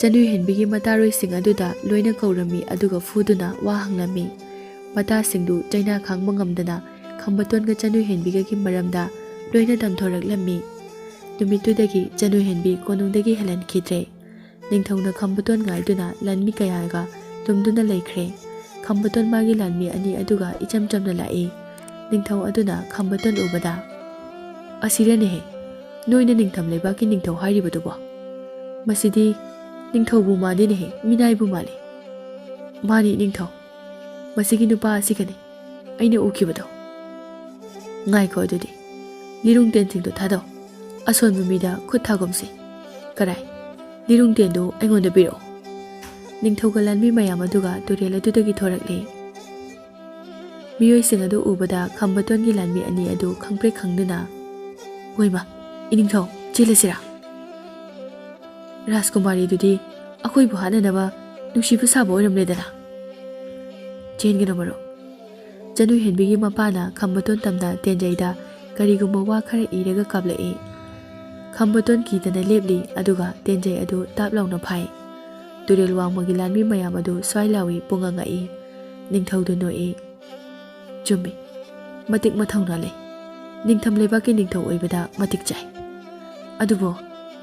ꯆꯅꯨ ꯍꯦꯟꯕꯤꯒꯤ ꯃꯇꯥꯔꯣꯏꯁꯤꯡ ꯑꯗꯨꯗ ꯂꯣꯏꯅ ꯀꯧꯔꯝꯃꯤ, ꯑꯗꯨꯒ ꯐꯨꯗꯨꯅ ꯋꯥ ꯍꯪꯂꯝꯃꯤ꯫ ꯃꯇꯥꯁꯤꯡꯗꯨ ꯆꯩꯅꯥ ꯈꯥꯡꯕ ꯉꯝꯗꯅ ꯈꯝꯕꯇꯣꯟꯒ ꯆꯅꯨ ꯍꯦꯟꯕꯤꯒꯒꯤ ꯃꯔꯝꯗ ꯂꯣꯏꯅ ꯇꯝꯊꯣꯔꯛꯂꯝꯃꯤ꯫ ꯅꯨꯃꯤꯠꯇꯨꯗꯒꯤ ꯆꯅꯨ ꯍꯦꯟꯕꯤ ꯀꯣꯅꯨꯡꯗꯒꯤ ꯍꯦꯜꯍꯟꯈꯤꯗ꯭ꯔꯦ꯫ ꯅꯤꯡꯊꯧꯅ ꯈꯝꯕꯇꯣꯟ ꯉꯥꯏꯗꯨꯅ ꯂꯥꯟꯃꯤ ꯀꯌꯥꯒ ꯂꯨꯝꯗꯨꯅ ꯂꯩꯈ꯭ꯔꯦ꯫ ꯈꯝꯕꯇꯣꯟ ꯃꯥꯒꯤ ꯂꯥꯟꯃꯤ ꯑꯅꯤ ꯑꯗꯨꯒ ꯏꯆꯝ ꯆꯝꯅ ꯂꯥꯛꯏ꯫ ꯅꯤꯡꯊꯧ ꯑꯗꯨꯅ ꯈꯝꯕꯇꯣꯟ ꯎꯕꯗ, "ꯑꯁꯤꯔꯅꯦꯍꯦ, ꯅꯣꯏꯅ ꯅꯤꯡꯊꯝ ꯂꯩꯕꯥꯛꯀꯤ ꯅꯤꯡꯊꯧ ꯍꯥꯏꯔꯤꯕꯗꯨꯕꯣ? ꯃꯁꯤꯗꯤ ꯅꯤꯡꯊꯧꯕꯨ ꯃꯥꯟꯗꯦꯅꯦꯍꯦ, ꯃꯤꯅꯥꯏꯕꯨ ꯃꯥꯜꯂꯤ꯫" "ꯃꯥꯅꯤ ꯅꯤꯡꯊꯧ, ꯃꯁꯤꯒꯤ ꯅꯨꯄꯥ ꯑꯁꯤꯒꯅꯤ ꯑꯩꯅ ꯎꯈꯤꯕꯗꯣ꯫" "ꯉꯥꯏꯈꯣ ꯑꯗꯨꯗꯤ, ꯂꯤꯔꯨꯡ ꯇꯦꯟꯁꯤꯡꯗꯣ ꯊꯥꯗꯧ꯫ ꯑꯁꯣꯟꯕ ꯃꯤꯗ ꯈꯨꯠ ꯊꯥꯒꯨꯝꯁꯤ꯫ ꯀꯔꯥꯏ? ꯂꯤꯔꯨꯡ ꯇꯦꯟꯗꯨ ꯑꯩꯉꯣꯟꯗ ꯄꯤꯔꯛꯑꯣ꯫" ꯅꯤꯡꯊꯧꯒ ꯂꯥꯟꯃꯤ ꯃꯌꯥꯝ ꯑꯗꯨꯒ ꯇꯨꯔꯦꯜ ꯑꯗꯨꯗꯒꯤ ꯊꯣꯔꯛꯂꯦ꯫ ꯃꯤꯑꯣꯏꯁꯤꯡ ꯑꯗꯨ ꯎꯕꯗ ꯈꯝꯕꯇꯣꯟꯒꯤ ꯂꯥꯟꯃꯤ ꯑꯅꯤ ꯑꯗꯨ ꯈꯪꯄ꯭ꯔꯦꯛ ꯈꯪꯗꯨꯅ, "ꯍꯣꯏꯃ, ꯏꯅꯤꯡꯊꯧ, ꯆꯦꯜꯂꯁꯤꯔꯥ? ꯔꯥꯖꯀꯨꯃꯥꯔꯤꯗꯨꯗꯤ ꯑꯩꯈꯣꯏꯕꯨ ꯍꯥꯠꯅꯅꯕ ꯅꯨꯡꯁꯤꯕ ꯁꯥꯕ ꯑꯣꯏꯔꯝꯂꯦꯗꯅ꯫" "ꯆꯦꯟꯒꯅꯨ ꯃꯔꯨꯞ꯫" ꯆꯅꯨ ꯍꯦꯟꯕꯤꯒꯤ ꯃꯄꯥꯅ ꯈꯝꯕꯇꯣꯟ ꯇꯝꯅ ꯇꯦꯟꯖꯩꯗ ꯀꯔꯤꯒꯨꯝꯕ ꯋꯥ ꯈꯔ ꯏꯔꯒ ꯀꯥꯞꯂꯛꯏ꯫ ꯈꯝꯕꯇꯣꯟ ꯀꯤꯗꯅ ꯂꯦꯞꯂꯤ, ꯑꯗꯨꯒ ꯇꯦꯟꯖꯩ ꯑꯗꯨ ꯇꯥꯞ ꯂꯥꯎꯅ ꯐꯥꯏ꯫ ꯇꯨꯔꯦꯜ ꯋꯥꯡꯃꯒꯤ ꯂꯥꯟꯃꯤ ꯃꯌꯥꯝ ꯑꯗꯨ ꯁ꯭ꯋꯥꯏ ꯂꯥꯎꯏ ꯄꯨꯡꯉꯥ ꯉꯛꯏ꯫ ꯅꯤꯡꯊꯧꯗꯨ ꯅꯣꯛꯏ꯫ "ꯆꯨꯝꯃꯤ, ꯃꯇꯤꯛ ꯃꯊꯧꯅꯥ ꯂꯩ꯫ ꯅꯤꯡꯊꯝ ꯂꯩꯕꯥꯛꯀꯤ ꯅꯤꯡꯊꯧ ꯑꯣꯏꯕꯗ ꯃꯇꯤꯛ ꯆꯥꯏ꯫ ꯑꯗꯨꯕꯨ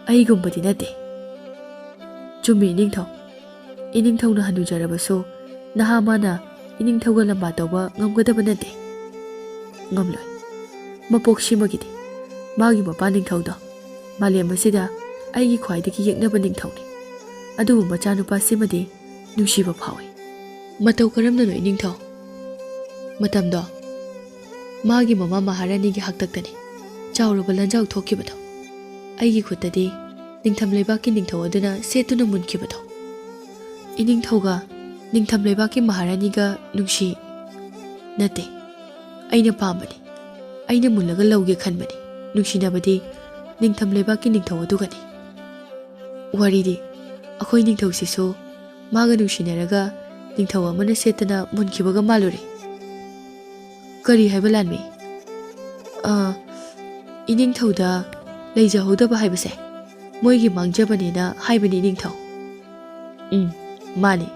ꯑꯩꯒꯨꯝꯕꯗꯤ ꯅꯠꯇꯦ꯫" "ꯆꯨꯝꯃꯤ ꯅꯤꯡꯊꯧ, ꯏꯅꯤꯡꯊꯧꯅ ꯍꯟꯅꯨꯖꯔꯕꯁꯨ ꯅꯍꯥ ꯃꯥꯅ ꯏꯅꯤꯡꯊꯧꯒ ꯂꯝꯕꯥ ꯇꯧꯕ ꯉꯝꯒꯗꯕ ꯅꯠꯇꯦ꯫" "ꯉꯝꯂꯣꯏ꯫ ꯃꯄꯣꯛꯁꯤꯃꯒꯤꯗꯤ꯫ ꯃꯥꯒꯤ ꯃꯄꯥ ꯅꯤꯡꯊꯧꯗꯣ ꯃꯥꯂꯦꯝ ꯑꯁꯤꯗ ꯑꯩꯒꯤ ꯈ꯭ꯋꯥꯏꯗꯒꯤ ꯌꯦꯛꯅꯕ ꯅꯤꯡꯊꯧꯅꯤ꯫ ꯑꯗꯨꯕꯨ ꯃꯆꯥꯅꯨꯄꯥꯁꯤꯃꯗꯤ ꯅꯨꯡꯁꯤꯕ ꯐꯥꯎꯏ꯫" "ꯃꯇꯧ ꯀꯔꯝꯅꯅꯣ ꯏꯅꯤꯡꯊꯧ?" "ꯃꯇꯝꯗꯣ ꯃꯥꯒꯤ ꯃꯃꯥ ꯃꯍꯥꯔꯥꯅꯤꯒꯤ ꯍꯥꯛꯇꯛꯇꯅꯤ ꯆꯥꯎꯔꯕ ꯂꯥꯟꯖꯥꯎ ꯊꯣꯛꯈꯤꯕꯗꯣ꯫ ꯑꯩꯒꯤ ꯈꯨꯠꯇꯗꯤ ꯅꯤꯡꯊꯝ ꯂꯩꯕꯥꯛꯀꯤ ꯅꯤꯡꯊꯧ ꯑꯗꯨꯅ ꯁꯦꯠꯇꯨꯅ ꯃꯨꯟꯈꯤꯕꯗꯣ꯫" "ꯏꯅꯤꯡꯊꯧꯒ ꯅꯤꯡꯊꯝ ꯂꯩꯕꯥꯛꯀꯤ ꯃꯍꯥꯔꯥꯅꯤꯒ ꯅꯨꯡꯁꯤ?" "ꯅꯠꯇꯦ, ꯑꯩꯅ ꯄꯥꯝꯕꯅꯤ꯫ ꯑꯩꯅ ꯃꯨꯜꯂꯒ ꯂꯧꯒꯦ ꯈꯟꯕꯅꯤ꯫ ꯅꯨꯡꯁꯤꯅꯕꯗꯤ ꯅꯤꯡꯊꯝ ꯂꯩꯕꯥꯛꯀꯤ ꯅꯤꯡꯊꯧ ꯑꯗꯨꯒꯅꯤ꯫" "ꯋꯥꯔꯤꯗꯤ ꯑꯩꯈꯣꯏ ꯅꯤꯡꯊꯧꯁꯤꯁꯨ ꯃꯥꯒ ꯅꯨꯡꯁꯤꯅꯔꯒ ꯅꯤꯡꯊꯧ ꯑꯃꯅ ꯁꯦꯠꯇꯅ ꯃꯨꯟꯈꯤꯕꯒ ꯃꯥꯜꯂꯨꯔꯦ꯫" "ꯀꯔꯤ ꯍꯥꯏꯕ ꯂꯥꯟꯃꯤ?" "ꯑ, ꯏꯅꯤꯡꯊꯧꯗ ꯂꯩꯖꯍꯧꯗꯕ ꯍꯥꯏꯕꯁꯦ ꯃꯣꯏꯒꯤ ꯃꯥꯡꯖꯕꯅꯦꯅ ꯍꯥꯏꯕꯅꯤ ꯅꯤꯡꯊꯧ꯫" "ꯎꯝ, ꯃꯥꯅꯤ꯫"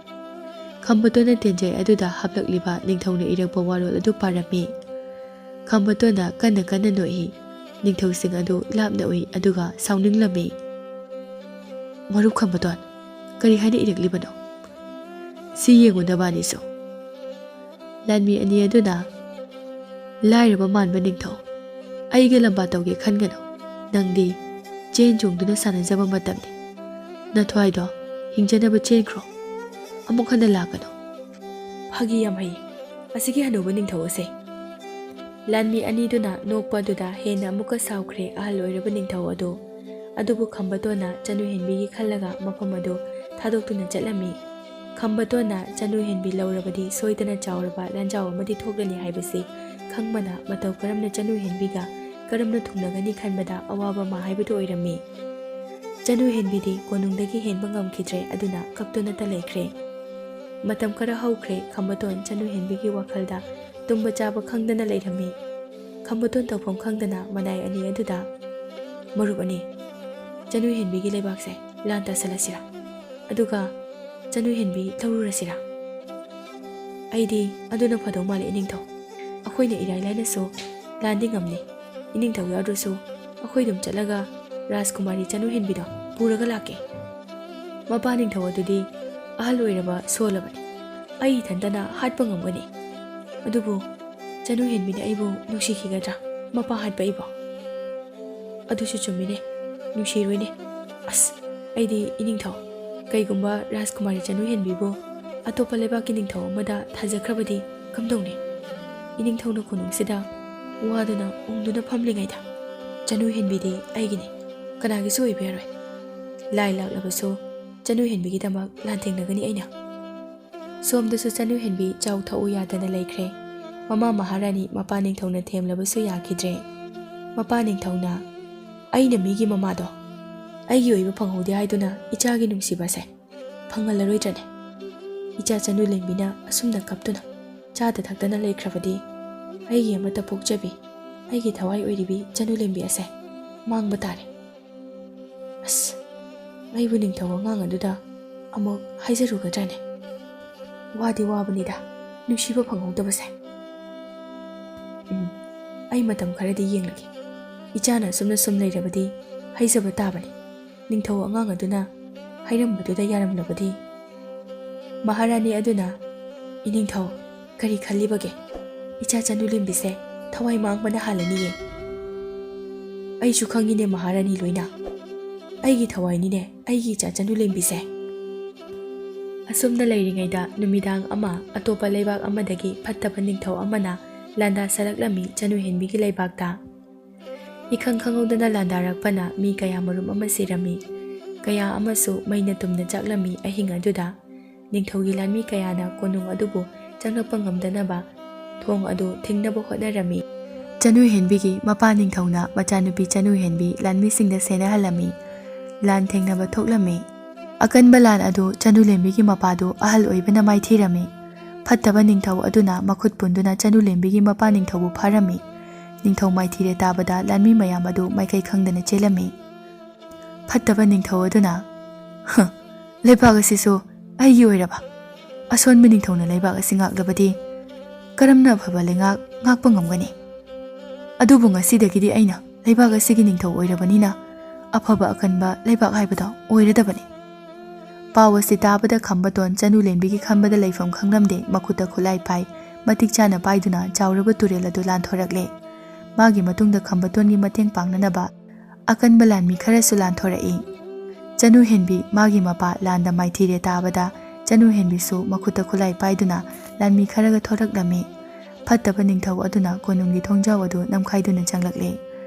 ꯈꯝꯕꯇꯣꯟꯅ ꯇꯦꯟꯖꯩ ꯑꯗꯨꯗ ꯍꯥꯞꯂꯛꯂꯤꯕ ꯅꯤꯡꯊꯧꯅ ꯏꯔꯛꯄ ꯋꯥꯔꯣꯜ ꯑꯗꯨ ꯄꯥꯔꯝꯃꯤ꯫ ꯈꯝꯕꯇꯣꯟꯅ ꯀꯟꯅ ꯀꯟꯅ ꯅꯣꯛꯏ꯫ ꯅꯤꯡꯊꯧꯁꯤꯡ ꯑꯗꯨ ꯂꯥꯞꯅ ꯎꯏ, ꯑꯗꯨꯒ ꯁꯥꯎꯅꯤꯡꯂꯝꯃꯤ꯫ "ꯃꯔꯨꯞ ꯈꯝꯕꯇꯣꯟ, ꯀꯔꯤ ꯍꯥꯏꯅ ꯏꯔꯛꯂꯤꯕꯅꯣ? ꯁꯤ ꯌꯦꯡꯉꯨ ꯅꯕꯥꯅꯤꯁꯨ꯫ ꯂꯥꯟꯃꯤ ꯑꯅꯤ ꯑꯗꯨꯅ, "ꯂꯥꯏꯔꯕ ꯃꯥꯟꯕ ꯅꯤꯡꯊꯧ, ꯑꯩꯒ ꯂꯝꯕꯥ ꯇꯧꯒꯦ ꯈꯟꯒꯅꯨ꯫ ꯅꯪꯗꯤ ꯆꯦꯟ ꯆꯣꯡꯗꯨꯅ ꯁꯥꯟꯅꯖꯕ ꯃꯇꯝꯅꯤ꯫ ꯅꯊ꯭ꯋꯥꯏꯗꯣ ꯍꯤꯡꯖꯅꯕ ꯆꯦꯟꯈ꯭ꯔꯣ꯫ ꯑꯃꯨꯛ ꯍꯟꯅ ꯂꯥꯛꯀꯅꯨ꯫" "ꯐꯥꯒꯤ ꯌꯥꯝ ꯍꯩ ꯑꯁꯤꯒꯤ ꯍꯅꯨꯕ ꯅꯤꯡꯊꯧ ꯑꯁꯦ꯫" ꯂꯥꯟꯃꯤ ꯑꯅꯤꯗꯨꯅ ꯅꯣꯛꯄ ꯑꯗꯨꯗ ꯍꯦꯟꯅ ꯑꯃꯨꯛꯀ ꯁꯥꯎꯈ꯭ꯔꯦ ꯑꯍꯜ ꯑꯣꯏꯔꯕ ꯅꯤꯡꯊꯧ ꯑꯗꯨ꯫ ꯑꯗꯨꯕꯨ ꯈꯝꯕꯇꯣꯟꯅ ꯆꯅꯨ ꯍꯦꯟꯕꯤꯒꯤ ꯈꯜꯂꯒ ꯃꯐꯝ ꯑꯗꯨ ꯊꯥꯗꯣꯛꯇꯨꯅ ꯆꯠꯂꯝꯃꯤ꯫ ꯈꯝꯕꯇꯣꯟꯅ ꯆꯅꯨ ꯍꯦꯟꯕꯤ ꯂꯧꯔꯕꯗꯤ ꯁꯣꯏꯗꯅ ꯆꯥꯎꯔꯕ ꯂꯥꯟꯖꯥꯎ ꯑꯃꯗꯤ ꯊꯣꯛꯂꯅꯤ ꯍꯥꯏꯕꯁꯤ ꯈꯪꯕꯅ ꯃꯇꯧ ꯀꯔꯝꯅ ꯆꯅꯨ ꯍꯦꯟꯕꯤꯒ ꯀꯔꯝꯅ ꯊꯨꯡꯅꯒꯅꯤ ꯈꯟꯕꯗ ꯑꯋꯥꯕ ꯑꯃ ꯍꯥꯏꯕꯗꯨ ꯑꯣꯏꯔꯝꯃꯤ꯫ ꯆꯅꯨ ꯍꯦꯟꯕꯤꯗꯤ ꯀꯣꯅꯨꯡꯗꯒꯤ ꯍꯦꯟꯕ ꯉꯝꯈꯤꯗ꯭ꯔꯦ, ꯑꯗꯨꯅ ꯀꯞꯇꯨꯅꯇ ꯂꯩꯈ꯭ꯔꯦ꯫ ꯃꯇꯝ ꯈꯔ ꯍꯧꯈ꯭ꯔꯦ, ꯈꯝꯕꯇꯣꯟ ꯆꯅꯨ ꯍꯦꯟꯕꯤꯒꯤ ꯋꯥꯈꯜꯗ ꯇꯨꯝꯕ ꯆꯥꯕ ꯈꯪꯗꯅ ꯂꯩꯔꯝꯃꯤ꯫ ꯈꯝꯕꯇꯣꯟ ꯇꯧꯐꯝ ꯈꯪꯗꯅ ꯃꯅꯥꯏ ꯑꯅꯤ ꯑꯗꯨꯗ, "ꯃꯔꯨꯞ ꯑꯅꯤ, ꯆꯅꯨ ꯍꯦꯟꯕꯤꯒꯤ ꯂꯩꯕꯥꯛꯁꯦ ꯂꯥꯟ ꯇꯥꯁꯜꯂꯁꯤꯔꯥ? ꯑꯗꯨꯒ ꯆꯅꯨ ꯍꯦꯟꯕꯤ ꯂꯧꯔꯨꯔꯁꯤꯔꯥ?" "ꯑꯩꯗꯤ ꯑꯗꯨꯅ ꯐꯗꯧ ꯃꯥꯜꯂꯦ ꯏꯅꯤꯡꯊꯧ꯫ ꯑꯩꯈꯣꯏꯅ ꯏꯔꯥꯏ ꯂꯥꯏꯅꯁꯨ ꯂꯥꯟꯗꯤ ꯉꯝꯅꯤ꯫ ꯏꯅꯤꯡꯊꯧ ꯌꯥꯎꯗ꯭ꯔꯁꯨ ꯑꯩꯈꯣꯏ ꯑꯗꯨꯝ ꯆꯠꯂꯒ ꯔꯥꯖꯀꯨꯃꯥꯔꯤ ꯆꯅꯨ ꯍꯦꯟꯕꯤꯗꯣ ꯄꯨꯔꯒ ꯂꯥꯛꯀꯦ꯫" "ꯃꯄꯥ ꯅꯤꯡꯊꯧ ꯑꯗꯨꯗꯤ ꯑꯍꯜ ꯑꯣꯏꯔꯕ ꯁꯣꯜꯂꯕꯅꯤ꯫ ꯑꯩ ꯏꯊꯟꯇꯅ ꯍꯥꯠꯄ ꯉꯝꯒꯅꯤ꯫ ꯑꯗꯨꯕꯨ ꯆꯅꯨ ꯍꯦꯟꯕꯤꯅ ꯑꯩꯕꯨ ꯅꯨꯡꯁꯤꯈꯤꯒꯗ꯭ꯔꯥ? ꯃꯄꯥ ꯍꯥꯠꯄ ꯑꯩꯕꯨ?" "ꯑꯗꯨꯁꯨ ꯆꯨꯝꯃꯤꯅꯦ, ꯅꯨꯡꯁꯤꯔꯣꯏꯅꯦ꯫ ꯑꯁ, ꯑꯩꯗꯤ ꯏꯅꯤꯡꯊꯧ, ꯀꯩꯒꯨꯝꯕ ꯔꯥꯖꯀꯨꯃꯥꯔꯤ ꯆꯅꯨ ꯍꯦꯟꯕꯤꯕꯨ ꯑꯇꯣꯞꯄ ꯂꯩꯕꯥꯛꯀꯤ ꯅꯤꯡꯊꯧ ꯑꯃꯗ ꯊꯥꯖꯈ꯭ꯔꯕꯗꯤ ꯀꯝꯗꯧꯅꯤ? ꯏꯅꯤꯡꯊꯧꯅ ꯀꯣꯅꯨꯡꯁꯤꯗ ꯋꯥꯗꯨꯅ ꯎꯪꯗꯨꯅ ꯐꯝꯂꯤꯉꯩꯗ ꯆꯅꯨ ꯍꯦꯟꯕꯤꯗꯤ ꯑꯩꯒꯤꯅꯤ, ꯀꯅꯥꯒꯤꯁꯨ ꯑꯣꯏꯕ ꯌꯥꯔꯣꯏ꯫ ꯂꯥꯏ ꯂꯥꯛꯂꯕꯁꯨ ꯆꯅꯨ ꯍꯦꯟꯕꯤꯒꯤꯗꯃꯛ ꯂꯥꯟꯊꯦꯡꯅꯒꯅꯤ ꯑꯩꯅ꯫" ꯁꯣꯝꯗꯁꯨ ꯆꯅꯨ ꯍꯦꯟꯕꯤ ꯆꯥꯎ ꯊꯛꯎ ꯌꯥꯗꯅ ꯂꯩꯈ꯭ꯔꯦ꯫ ꯃꯃꯥ ꯃꯍꯥꯔꯥꯅꯤ ꯃꯄꯥ ꯅꯤꯡꯊꯧꯅ ꯊꯦꯝꯂꯕꯁꯨ ꯌꯥꯈꯤꯗ꯭ꯔꯦ꯫ ꯃꯄꯥ ꯅꯤꯡꯊꯧꯅ, "ꯑꯩꯅ ꯃꯤꯒꯤ ꯃꯃꯥꯗꯣ ꯑꯩꯒꯤ ꯑꯣꯏꯕ ꯐꯪꯍꯧꯗꯦ ꯍꯥꯏꯗꯨꯅ ꯏꯆꯥꯒꯤ ꯅꯨꯡꯁꯤꯕꯁꯦ ꯐꯪꯍꯜꯂꯔꯣꯏꯗ꯭ꯔꯅꯦ? ꯏꯆꯥ ꯆꯅꯨ ꯂꯦꯝꯕꯤꯅ ꯑꯁꯨꯝꯅ ꯀꯞꯇꯨꯅ ꯆꯥꯗ ꯊꯛꯇꯅ ꯂꯩꯈ꯭ꯔꯕꯗꯤ ꯑꯩꯒꯤ ꯑꯃꯠꯇ ꯄꯣꯛꯆꯕꯤ, ꯑꯩꯒꯤ ꯊꯋꯥꯏ ꯑꯣꯏꯔꯤꯕꯤ ꯆꯅꯨ ꯂꯦꯝꯕꯤ ꯑꯁꯦ ꯃꯥꯡꯕ ꯇꯥꯔꯦ꯫ ꯑꯁ, ꯑꯩꯕꯨ ꯅꯤꯡꯊꯧ ꯑꯉꯥꯡ ꯑꯗꯨꯗ ꯑꯃꯨꯛ ꯍꯥꯏꯖꯔꯨꯒꯗ꯭ꯔꯅꯦ? ꯋꯥꯗꯤ ꯋꯥꯕꯅꯤꯗ ꯅꯨꯡꯁꯤꯕ ꯐꯪꯍꯧꯗꯕꯁꯦ꯫ ꯎꯝ, ꯑꯩ ꯃꯇꯝ ꯈꯔꯗꯤ ꯌꯦꯡꯂꯒꯦ꯫ ꯏꯆꯥꯅ ꯑꯁꯨꯝꯅ ꯁꯨꯝ ꯂꯩꯔꯕꯗꯤ ꯍꯥꯏꯖꯕ ꯇꯥꯕꯅꯤ꯫ ꯅꯤꯡꯊꯧ ꯑꯉꯥꯡ ꯑꯗꯨꯅ ꯍꯥꯏꯔꯝꯕꯗꯨꯗ ꯌꯥꯔꯝꯂꯕꯗꯤ꯫" ꯃꯍꯥꯔꯥꯅꯤ ꯑꯗꯨꯅ, "ꯏꯅꯤꯡꯊꯧ, ꯀꯔꯤ ꯈꯜꯂꯤꯕꯒꯦ? ꯏꯆꯥ ꯆꯅꯨꯂꯦꯝꯕꯤꯁꯦ ꯊꯋꯥꯏ ꯃꯥꯡꯕꯅ ꯍꯥꯜꯂꯅꯤꯌꯦ꯫ ꯑꯩꯁꯨ ꯈꯪꯉꯤꯅꯦ ꯃꯍꯥꯔꯥꯅꯤ ꯂꯣꯏꯅ꯫ ꯑꯩꯒꯤ ꯊꯋꯥꯏꯅꯤꯅꯦ ꯑꯩꯒꯤ ꯏꯆꯥ ꯆꯅꯨꯂꯦꯝꯕꯤꯁꯦ꯫ ꯑꯁꯨꯝꯅ ꯂꯩꯔꯤꯉꯩꯗ ꯅꯨꯃꯤꯗꯥꯡ ꯑꯃ ꯑꯇꯣꯞꯄ ꯂꯩꯕꯥꯛ ꯑꯃꯗꯒꯤ ꯐꯠꯇꯕ ꯅꯤꯡꯊꯧ ꯑꯃꯅ ꯂꯥꯟꯗꯥ ꯁꯜꯂꯛꯂꯝꯃꯤ ꯆꯅꯨꯍꯦꯟꯕꯤꯒꯤ ꯂꯩꯕꯥꯛꯇ꯫ ꯏꯈꯪ ꯈꯪꯍꯧꯗꯅ ꯂꯥꯟꯗꯥꯔꯛꯄꯅ ꯃꯤ ꯀꯌꯥ ꯃꯔꯨꯝ ꯑꯃ ꯁꯤꯔꯝꯃꯤ꯫ ꯀꯌꯥ ꯑꯃꯁꯨ ꯃꯩꯅ ꯇꯨꯝꯅ ꯆꯥꯛꯂꯝꯃꯤ ꯑꯍꯤꯡ ꯑꯗꯨꯗ꯫ ꯅꯤꯡꯊꯧꯒꯤ ꯂꯥꯟꯃꯤ ꯀꯌꯥꯅ ꯀꯣꯅꯨꯡ ꯑꯗꯨꯕꯨ ꯆꯪꯂꯛꯄ ꯉꯝꯗꯅꯕ ꯊꯣꯡ ꯑꯗꯨ ꯊꯤꯡꯅꯕ ꯍꯣꯠꯅꯔꯝꯃꯤ꯫ ꯆꯅꯨꯍꯦꯟꯕꯤꯒꯤ ꯃꯄꯥ ꯅꯤꯡꯊꯧꯅ ꯃꯆꯥꯅꯨꯄꯤ ꯆꯅꯨꯍꯦꯟꯕꯤ ꯂꯥꯟꯃꯤꯁꯤꯡꯗ ꯁꯦꯟꯅꯍꯜꯂꯝꯃꯤ꯫ ꯂꯥꯟ ꯊꯦꯡꯅꯕ ꯊꯣꯛꯂꯝꯃꯤ꯫ ꯑꯀꯟꯕ ꯂꯥꯟ ꯑꯗꯨ ꯆꯅꯨꯂꯦꯝꯕꯤꯒꯤ ꯃꯄꯥꯗꯨ ꯑꯍꯜ ꯑꯣꯏꯕꯅ ꯃꯥꯏꯊꯤꯔꯝꯃꯤ꯫ ꯐꯠꯇꯕ ꯅꯤꯡꯊꯧ ꯑꯗꯨꯅ ꯃꯈꯨꯠ ꯄꯨꯟꯗꯨꯅ ꯆꯅꯨꯂꯦꯝꯕꯤꯒꯤ ꯃꯄꯥ ꯅꯤꯡꯊꯧꯕꯨ ꯐꯥꯔꯝꯃꯤ꯫ ꯅꯤꯡꯊꯧ ꯃꯥꯏꯊꯤꯔꯦ ꯇꯥꯕꯗ ꯂꯥꯟꯃꯤ ꯃꯌꯥꯝ ꯑꯗꯨ ꯃꯥꯏꯀꯩ ꯈꯪꯗꯅ ꯆꯦꯜꯂꯝꯃꯤ꯫ ꯐꯠꯇꯕ ꯅꯤꯡꯊꯧ ꯑꯗꯨꯅ, "ꯍ, ꯂꯩꯕꯥꯛ ꯑꯁꯤꯁꯨ ꯑꯩꯒꯤ ꯑꯣꯏꯔꯕ? ꯑꯁꯣꯟꯕ ꯅꯤꯡꯊꯧꯅ ꯂꯩꯕꯥꯛ ꯑꯁꯤ ꯉꯥꯛꯂꯕꯗꯤ ꯀꯔꯝꯅ ꯑꯐꯕ ꯂꯩꯉꯥꯛ ꯉꯥꯛꯄ ꯉꯝꯒꯅꯤ? ꯑꯗꯨꯕꯨ ꯉꯁꯤꯗꯒꯤꯗꯤ ꯑꯩꯅ ꯂꯩꯕꯥꯛ ꯑꯁꯤꯒꯤ ꯅꯤꯡꯊꯧ ꯑꯣꯏꯔꯕꯅꯤꯅ ꯑꯐꯕ ꯑꯀꯟꯕ ꯂꯩꯕꯥꯛ ꯍꯥꯏꯕꯗꯣ ꯑꯣꯏꯔꯗꯕꯅꯤ꯫" ꯄꯥꯎ ꯑꯁꯤ ꯇꯥꯕꯗ ꯈꯝꯕꯇꯣꯟ ꯆꯅꯨꯂꯦꯝꯕꯤꯒꯤ ꯈꯟꯕꯗ ꯂꯩꯐꯝ ꯈꯪꯂꯝꯗꯦ꯫ ꯃꯈꯨꯠꯇ ꯈꯨꯠꯂꯥꯏ ꯄꯥꯏ꯫ ꯃꯇꯤꯛ ꯆꯥꯅ ꯄꯥꯏꯗꯨꯅ ꯆꯥꯎꯔꯕ ꯇꯨꯔꯦꯜ ꯑꯗꯨ ꯂꯥꯟꯊꯣꯔꯛꯂꯦ꯫ ꯃꯥꯒꯤ ꯃꯇꯨꯡꯗ ꯈꯝꯕꯇꯣꯟꯒꯤ ꯃꯇꯦꯡ ꯄꯥꯡꯅꯅꯕ ꯑꯀꯟꯕ ꯂꯥꯟꯃꯤ ꯈꯔꯁꯨ ꯂꯥꯟꯊꯣꯔꯛꯏ꯫ ꯆꯅꯨꯍꯦꯟꯕꯤ ꯃꯥꯒꯤ ꯃꯄꯥ ꯂꯥꯟꯗ ꯃꯥꯏꯊꯤꯔꯦ ꯇꯥꯕꯗ ꯆꯅꯨꯍꯦꯟꯕꯤꯁꯨ ꯃꯈꯨꯠꯇ ꯈꯨꯠꯂꯥꯏ ꯄꯥꯏꯗꯨꯅ ꯂꯥꯟꯃꯤ ꯈꯔꯒ ꯊꯣꯔꯛꯂꯝꯃꯤ꯫ ꯐꯠꯇꯕ ꯅꯤꯡꯊꯧ ꯑꯗꯨꯅ ꯀꯣꯅꯨꯡꯒꯤ ꯊꯣꯡꯖꯥꯎ ꯑꯗꯨ ꯅꯝꯈꯥꯏꯗꯨꯅ ꯆꯪꯂꯛꯂꯦ꯫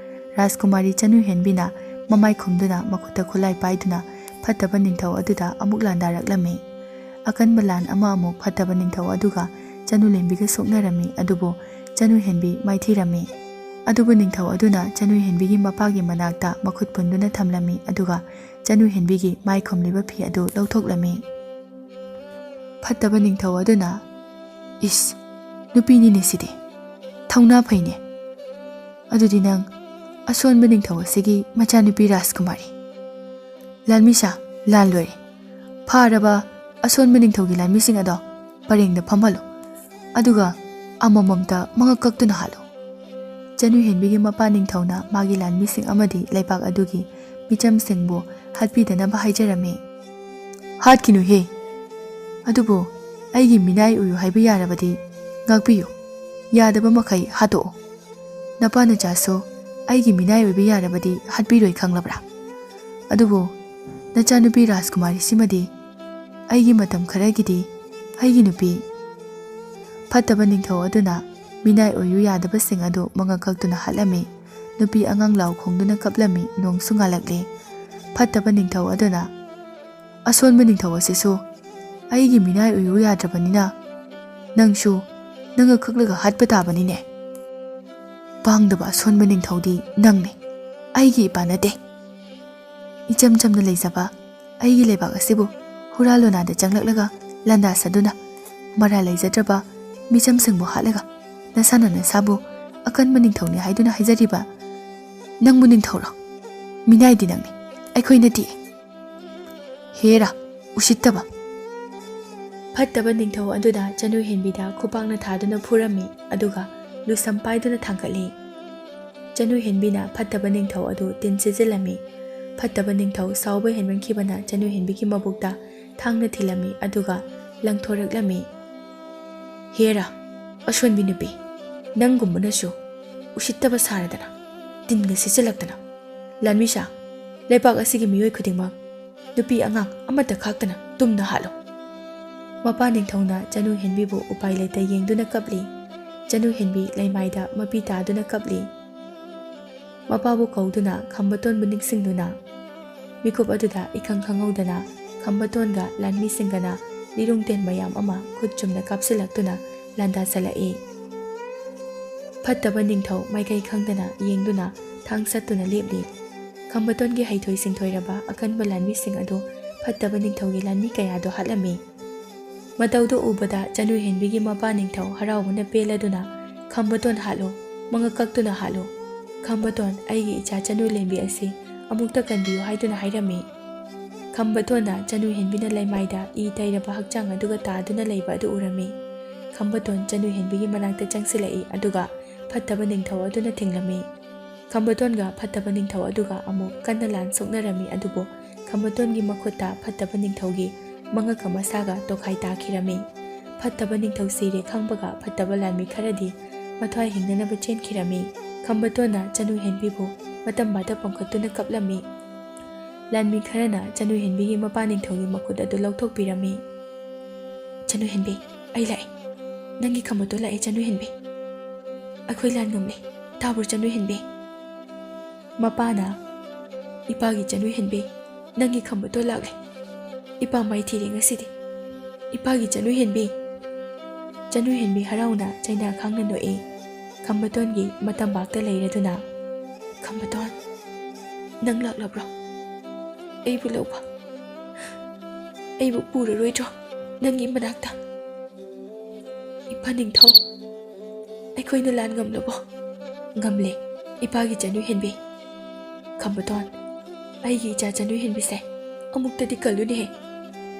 ꯔꯥꯖꯀꯨꯃꯥꯔꯤ ꯆꯅꯨꯍꯦꯟꯕꯤꯅ ꯃꯃꯥꯏ ꯈꯨꯝꯗꯨꯅ ꯃꯈꯨꯠꯇ ꯈꯨꯠꯂꯥꯏ ꯄꯥꯏꯗꯨꯅ ꯐꯠꯇꯕ ꯅꯤꯡꯊꯧ ꯑꯗꯨꯗ ꯑꯃꯨꯛ ꯂꯥꯟꯗꯥꯔꯛꯂꯝꯃꯤ꯫ ꯑꯀꯟꯕ ꯂꯥꯟ ꯑꯃ ꯑꯃꯨꯛ ꯐꯠꯇꯕ ꯅꯤꯡꯊꯧ ꯑꯗꯨꯒ ꯆꯅꯨꯂꯦꯝꯕꯤꯒ ꯁꯣꯛꯅꯔꯝꯃꯤ, ꯑꯗꯨꯕꯨ ꯆꯅꯨꯍꯦꯟꯕꯤ ꯃꯥꯏꯊꯤꯔꯝꯃꯤ꯫ ꯑꯗꯨꯕꯨ ꯅꯤꯡꯊꯧ ꯑꯗꯨꯅ ꯆꯅꯨꯍꯦꯟꯕꯤꯒꯤ ꯃꯄꯥꯒꯤ ꯃꯅꯥꯛꯇ ꯃꯈꯨꯠ ꯄꯨꯟꯗꯨꯅ ꯊꯝꯂꯝꯃꯤ, ꯑꯗꯨꯒ ꯆꯅꯨꯍꯦꯟꯕꯤꯒꯤ ꯃꯥꯏ ꯈꯨꯝꯂꯤꯕ ꯐꯤ ꯑꯗꯨ ꯂꯧꯊꯣꯛꯂꯝꯃꯤ꯫ ꯐꯠꯇꯕ ꯅꯤꯡꯊꯧ ꯑꯗꯨꯅ, "ꯏꯁ, ꯅꯨꯄꯤꯅꯤꯅꯦ ꯁꯤꯗꯤ꯫ ꯊꯧꯅꯥ ꯐꯩꯅꯦ꯫ ꯑꯗꯨꯗꯤ ꯅꯪ ꯑꯁꯣꯟꯕ ꯅꯤꯡꯊꯧ ꯑꯁꯤꯒꯤ ꯃꯆꯥꯅꯨꯄꯤ ꯔꯥꯖꯀꯨꯃꯥꯔꯤ꯫ ꯂꯥꯟꯃꯤꯁꯥ, ꯂꯥꯟ ꯂꯣꯏꯔꯦ꯫ ꯐꯥꯔꯕ ꯑꯁꯣꯟꯕ ꯅꯤꯡꯊꯧꯒꯤ ꯂꯥꯟꯃꯤꯁꯤꯡ ꯑꯗꯣ ꯄꯔꯦꯡꯗ ꯐꯝꯍꯜꯂꯨ꯫ ꯑꯗꯨꯒ ꯑꯃꯃꯝꯇ ꯃꯉꯛ ꯀꯛꯇꯨꯅ ꯍꯥꯠꯂꯨ꯫" ꯆꯅꯨꯍꯦꯟꯕꯤꯒꯤ ꯃꯄꯥ ꯅꯤꯡꯊꯧꯅ ꯃꯥꯒꯤ ꯂꯥꯟꯃꯤꯁꯤꯡ ꯑꯃꯗꯤ ꯂꯩꯕꯥꯛ ꯑꯗꯨꯒꯤ ꯃꯤꯆꯝꯁꯤꯡꯕꯨ ꯍꯥꯠꯄꯤꯗꯅꯕ ꯍꯥꯏꯖꯔꯝꯃꯤ꯫ "ꯍꯥꯠꯈꯤꯅꯨꯍꯦ꯫ ꯑꯗꯨꯕꯨ ꯑꯩꯒꯤ ꯃꯤꯅꯥꯏ ꯑꯣꯏꯌꯨ ꯍꯥꯏꯕ ꯌꯥꯔꯕꯗꯤ ꯉꯥꯛꯄꯤꯌꯨ꯫ ꯌꯥꯗꯕ ꯃꯈꯩ ꯍꯥꯠꯇꯣꯛꯎ꯫ ꯅꯄꯥ ꯅꯆꯥꯁꯨ ꯑꯩꯒꯤ ꯃꯤꯅꯥꯏ ꯑꯣꯏꯕ ꯌꯥꯔꯕꯗꯤ ꯍꯥꯠꯄꯤꯔꯣꯏ, ꯈꯪꯂꯕ꯭ꯔꯥ? ꯑꯗꯨꯕꯨ ꯅꯆꯥꯅꯨꯄꯤ ꯔꯥꯖꯀꯨꯃꯥꯔꯤꯁꯤꯃꯗꯤ ꯑꯩꯒꯤ ꯃꯇꯝ ꯈꯔꯒꯤꯗꯤ ꯑꯩꯒꯤ ꯅꯨꯄꯤ꯫ ꯐꯠꯇꯕ ꯅꯤꯡꯊꯧ ꯑꯗꯨꯅ ꯃꯤꯅꯥꯏ ꯑꯣꯏꯌꯨ ꯌꯥꯗꯕꯁꯤꯡ ꯑꯗꯨ ꯃꯉꯛ ꯀꯛꯇꯨꯅ ꯍꯥꯠꯂꯝꯃꯤ꯫ ꯅꯨꯄꯤ ꯑꯉꯥꯡ ꯂꯥꯎ ꯈꯣꯡꯗꯨꯅ ꯀꯞꯂꯝꯃꯤ꯫ ꯅꯣꯡꯁꯨ ꯉꯥꯜꯂꯛꯂꯦ꯫ ꯐꯠꯇꯕ ꯅꯤꯡꯊꯧ ꯑꯗꯨꯅ, "ꯑꯁꯣꯟꯕ ꯅꯤꯡꯊꯧ ꯑꯁꯤꯁꯨ ꯑꯩꯒꯤ ꯃꯤꯅꯥꯏ ꯑꯣꯏꯌꯨ ꯌꯥꯗ꯭ꯔꯕꯅꯤꯅ ꯅꯪꯁꯨ ꯅꯉꯛ ꯀꯛꯂꯒ ꯍꯥꯠꯄ ꯇꯥꯕꯅꯤꯅꯦ꯫ ꯄꯥꯡꯗꯕ ꯑꯁꯣꯟꯕ ꯅꯤꯡꯊꯧꯗꯤ ꯅꯪꯅꯤ, ꯑꯩꯒꯤ ꯏꯄꯥ ꯅꯠꯇꯦ꯫ ꯏꯆꯝ ꯆꯝꯅ ꯂꯩꯖꯕ ꯑꯩꯒꯤ ꯂꯩꯕꯥꯛ ꯑꯁꯤꯕꯨ ꯍꯨꯔꯥꯜ ꯂꯣꯅꯥꯗ ꯆꯪꯂꯛꯂꯒ ꯂꯥꯟꯗꯥꯁꯗꯨꯅ ꯃꯔꯥꯜ ꯂꯩꯖꯗ꯭ꯔꯕ ꯃꯤꯆꯝꯁꯤꯡꯕꯨ ꯍꯥꯠꯂꯒ ꯅꯁꯥꯅ ꯅꯁꯥꯕꯨ ꯑꯀꯟꯕ ꯅꯤꯡꯊꯧꯅꯤ ꯍꯥꯏꯗꯨꯅ ꯍꯥꯏꯖꯔꯤꯕ ꯅꯪꯕꯨ ꯅꯤꯡꯊꯧꯔꯣ? ꯃꯤꯅꯥꯏꯗꯤ ꯅꯪꯅꯤ, ꯑꯩꯈꯣꯏ ꯅꯠꯇꯦ꯫ ꯍꯦꯔꯥ, ꯎꯁꯤꯠꯇꯕ!" ꯐꯠꯇꯕ ꯅꯤꯡꯊꯧ ꯑꯗꯨꯅ ꯆꯅꯨ ꯍꯦꯟꯕꯤꯗ ꯈꯨꯄꯥꯛꯅ ꯊꯥꯗꯨꯅ ꯐꯨꯔꯝꯃꯤ, ꯑꯗꯨꯒ ꯂꯨꯁꯝ ꯄꯥꯏꯗꯨꯅ ꯊꯥꯡꯒꯠꯂꯤ꯫ ꯆꯅꯨ ꯍꯦꯟꯕꯤꯅ ꯐꯠꯇꯕ ꯅꯤꯡꯊꯧ ꯑꯗꯨ ꯇꯤꯟ ꯁꯤꯠꯆꯤꯜꯂꯝꯃꯤ꯫ ꯐꯠꯇꯕ ꯅꯤꯡꯊꯧ ꯁꯥꯎꯕ ꯍꯦꯟꯃꯟꯈꯤꯕꯅ ꯆꯅꯨ ꯍꯦꯟꯕꯤꯒꯤ ꯃꯕꯨꯛꯇ ꯊꯥꯡꯅ ꯊꯤꯜꯂꯝꯃꯤ, ꯑꯗꯨꯒ ꯂꯪꯊꯣꯔꯛꯂꯝꯃꯤ꯫ "ꯍꯦꯔꯥ, ꯑꯁꯣꯟꯕꯤ ꯅꯨꯄꯤ, ꯅꯪꯒꯨꯝꯕꯅꯁꯨ ꯎꯁꯤꯠꯇꯕ ꯁꯥꯔꯗꯅ ꯇꯤꯟꯒ ꯁꯤꯠꯆꯤꯜꯂꯛꯇꯅ! ꯂꯥꯟꯃꯤꯁꯥ, ꯂꯩꯕꯥꯛ ꯑꯁꯤꯒꯤ ꯃꯤꯑꯣꯏ ꯈꯨꯗꯤꯡꯃꯛ, ꯅꯨꯄꯤ ꯑꯉꯥꯡ ꯑꯃꯠꯇ ꯈꯥꯛꯇꯅ ꯇꯨꯝꯅ ꯍꯥꯠꯂꯨ!" ꯃꯄꯥ ꯅꯤꯡꯊꯧꯅ ꯆꯅꯨ ꯍꯦꯟꯕꯤꯕꯨ ꯎꯄꯥꯏ ꯂꯩꯇ ꯌꯦꯡꯗꯨꯅ ꯀꯞꯂꯤ꯫ ꯆꯅꯨ ꯍꯦꯟꯕꯤ ꯂꯩꯃꯥꯏꯗ ꯃꯄꯤ ꯇꯥꯗꯨꯅ ꯀꯞꯂꯤ꯫ ꯃꯄꯥꯕꯨ ꯀꯧꯗꯨꯅ ꯈꯝꯕꯇꯣꯟꯕꯨ ꯅꯤꯡꯁꯤꯡꯗꯨꯅ, ꯃꯤꯀꯨꯞ ꯑꯗꯨꯗ ꯏꯈꯪ ꯈꯪꯍꯧꯗꯅ ꯈꯝꯕꯇꯣꯟꯒ ꯂꯥꯟꯃꯤꯁꯤꯡꯒꯅ ꯂꯤꯔꯨꯡ ꯇꯦꯟ ꯃꯌꯥꯝ ꯑꯃ ꯈꯨꯠ ꯆꯨꯝꯅ ꯀꯥꯞꯁꯤꯜꯂꯛꯇꯨꯅ ꯂꯥꯟꯗꯥꯁꯜꯂꯛꯏ꯫ ꯐꯠꯇꯕ ꯅꯤꯡꯊꯧ ꯃꯥꯏꯀꯩ ꯈꯪꯗꯅ ꯌꯦꯡꯗꯨꯅ ꯊꯥꯡ ꯁꯠꯇꯨꯅ ꯂꯦꯞꯂꯤ꯫ ꯈꯝꯕꯇꯣꯟꯒꯤ ꯍꯩꯊꯣꯏ ꯁꯤꯡꯊꯣꯏꯔꯕ ꯑꯀꯟꯕ ꯂꯥꯟꯃꯤꯁꯤꯡ ꯑꯗꯨ ꯐꯠꯇꯕ ꯅꯤꯡꯊꯧꯒꯤ ꯂꯥꯟꯃꯤ ꯀꯌꯥꯗꯣ ꯍꯥꯠꯂꯝꯃꯤ꯫ ꯃꯇꯧꯗꯨ ꯎꯕꯗ ꯆꯅꯨ ꯍꯦꯟꯕꯤꯒꯤ ꯃꯄꯥ ꯅꯤꯡꯊꯧ ꯍꯔꯥꯎꯕꯅ ꯄꯦꯜꯂꯗꯨꯅ, "ꯈꯝꯕꯇꯣꯟ ꯍꯥꯠꯂꯨ, ꯃꯉꯛ ꯀꯛꯇꯨꯅ ꯍꯥꯠꯂꯨ꯫ ꯈꯝꯕꯇꯣꯟ, ꯑꯩꯒꯤ ꯏꯆꯥ ꯆꯅꯨ ꯂꯦꯝꯕꯤ ꯑꯁꯤ ꯑꯃꯨꯛꯇ ꯀꯟꯕꯤꯌꯨ" ꯍꯥꯏꯗꯨꯅ ꯍꯥꯏꯔꯝꯃꯤ꯫ ꯈꯝꯕꯇꯣꯟꯅ ꯆꯅꯨ ꯍꯦꯟꯕꯤꯅ ꯂꯩꯃꯥꯏꯗ ꯏ ꯇꯩꯔꯕ ꯍꯛꯆꯥꯡ ꯑꯗꯨꯒ ꯇꯥꯗꯨꯅ ꯂꯩꯕ ꯑꯗꯨ ꯎꯔꯝꯃꯤ꯫ ꯈꯝꯕꯇꯣꯟ ꯆꯅꯨ ꯍꯦꯟꯕꯤꯒꯤ ꯃꯅꯥꯛꯇ ꯆꯪꯁꯤꯜꯂꯛꯏ, ꯑꯗꯨꯒ ꯐꯠꯇꯕ ꯅꯤꯡꯊꯧ ꯑꯗꯨꯅ ꯊꯤꯡꯂꯝꯃꯤ꯫ ꯈꯝꯕꯇꯣꯟꯒ ꯐꯠꯇꯕ ꯅꯤꯡꯊꯧ ꯑꯗꯨꯒ ꯑꯃꯨꯛ ꯀꯟꯅ ꯂꯥꯟ ꯁꯣꯛꯅꯔꯝꯃꯤ, ꯑꯗꯨꯕꯨ ꯈꯝꯕꯇꯣꯟꯒꯤ ꯃꯈꯨꯠꯇ ꯐꯠꯇꯕ ꯅꯤꯡꯊꯧꯒꯤ ꯃꯉꯛꯀ ꯃꯁꯥꯒ ꯇꯣꯈꯥꯏ ꯇꯥꯈꯤꯔꯝꯃꯤ꯫ ꯐꯠꯇꯕ ꯅꯤꯡꯊꯧ ꯁꯤꯔꯦ ꯈꯪꯕꯒ ꯐꯠꯇꯕ ꯂꯥꯟꯃꯤ ꯈꯔꯗꯤ ꯃꯊ꯭ꯋꯥꯏ ꯍꯤꯡꯅꯅꯕ ꯆꯦꯟꯈꯤꯔꯝꯃꯤ꯫ ꯈꯝꯕꯇꯣꯟꯅ ꯆꯅꯨ ꯍꯦꯟꯕꯤꯕꯨ ꯃꯇꯝꯕꯥꯗ ꯄꯝꯈꯠꯇꯨꯅ ꯀꯞꯂꯝꯃꯤ꯫ ꯂꯥꯟꯃꯤ ꯈꯔꯅ ꯆꯅꯨ ꯍꯦꯟꯕꯤꯒꯤ ꯃꯄꯥ ꯅꯤꯡꯊꯧꯒꯤ ꯃꯈꯨꯠ ꯑꯗꯨ ꯂꯧꯊꯣꯛꯄꯤꯔꯝꯃꯤ꯫ "ꯆꯅꯨ ꯍꯦꯟꯕꯤ, ꯑꯩ ꯂꯥꯛꯑꯦ꯫ ꯅꯪꯒꯤ ꯈꯝꯕꯇꯣꯟ ꯂꯥꯛꯑꯦ, ꯆꯅꯨ ꯍꯦꯟꯕꯤ꯫ ꯑꯩꯈꯣꯏ ꯂꯥꯟ ꯉꯝꯂꯦ꯫ ꯇꯥꯕ꯭ꯔꯣ, ꯆꯅꯨ ꯍꯦꯟꯕꯤ?" ꯃꯄꯥꯅ, "ꯏꯄꯥꯒꯤ ꯆꯅꯨ ꯍꯦꯟꯕꯤ, ꯅꯪꯒꯤ ꯈꯝꯕꯇꯣꯟ ꯂꯥꯛꯂꯦ꯫ ꯏꯄꯥ ꯃꯥꯏꯊꯤꯔꯦ ꯉꯁꯤꯗꯤ꯫ ꯏꯄꯥꯒꯤ ꯆꯅꯨ ꯍꯦꯟꯕꯤ!" ꯆꯅꯨ ꯍꯦꯟꯕꯤ ꯍꯔꯥꯎꯅ ꯆꯩꯅꯥ ꯈꯥꯡꯅ ꯅꯣꯛꯏ꯫ ꯈꯝꯕꯇꯣꯟꯒꯤ ꯃꯇꯝꯕꯥꯛꯇ ꯂꯩꯔꯗꯨꯅ, "ꯈꯝꯕꯇꯣꯟ, ꯅꯪ ꯂꯥꯛꯂꯕ꯭ꯔꯣ? ꯑꯩꯕꯨ ꯂꯧꯕ, ꯑꯩꯕꯨ ꯄꯨꯔꯔꯣꯏꯗ꯭ꯔꯣ ꯅꯪꯒꯤ ꯃꯅꯥꯛꯇ?" "ꯏꯄꯥ ꯅꯤꯡꯊꯧ, ꯑꯩꯈꯣꯏꯅ ꯂꯥꯟ ꯉꯝꯂꯕꯣ?" "ꯉꯝꯂꯦ, ꯏꯄꯥꯒꯤ ꯆꯅꯨ ꯍꯦꯟꯕꯤ꯫ ꯈꯝꯕꯇꯣꯟ, ꯑꯩꯒꯤ ꯏꯆꯥ ꯆꯅꯨ ꯍꯦꯟꯕꯤꯁꯦ, ꯑꯃꯨꯛꯇꯗꯤ ꯀꯜꯂꯨꯅꯦꯍꯦ꯫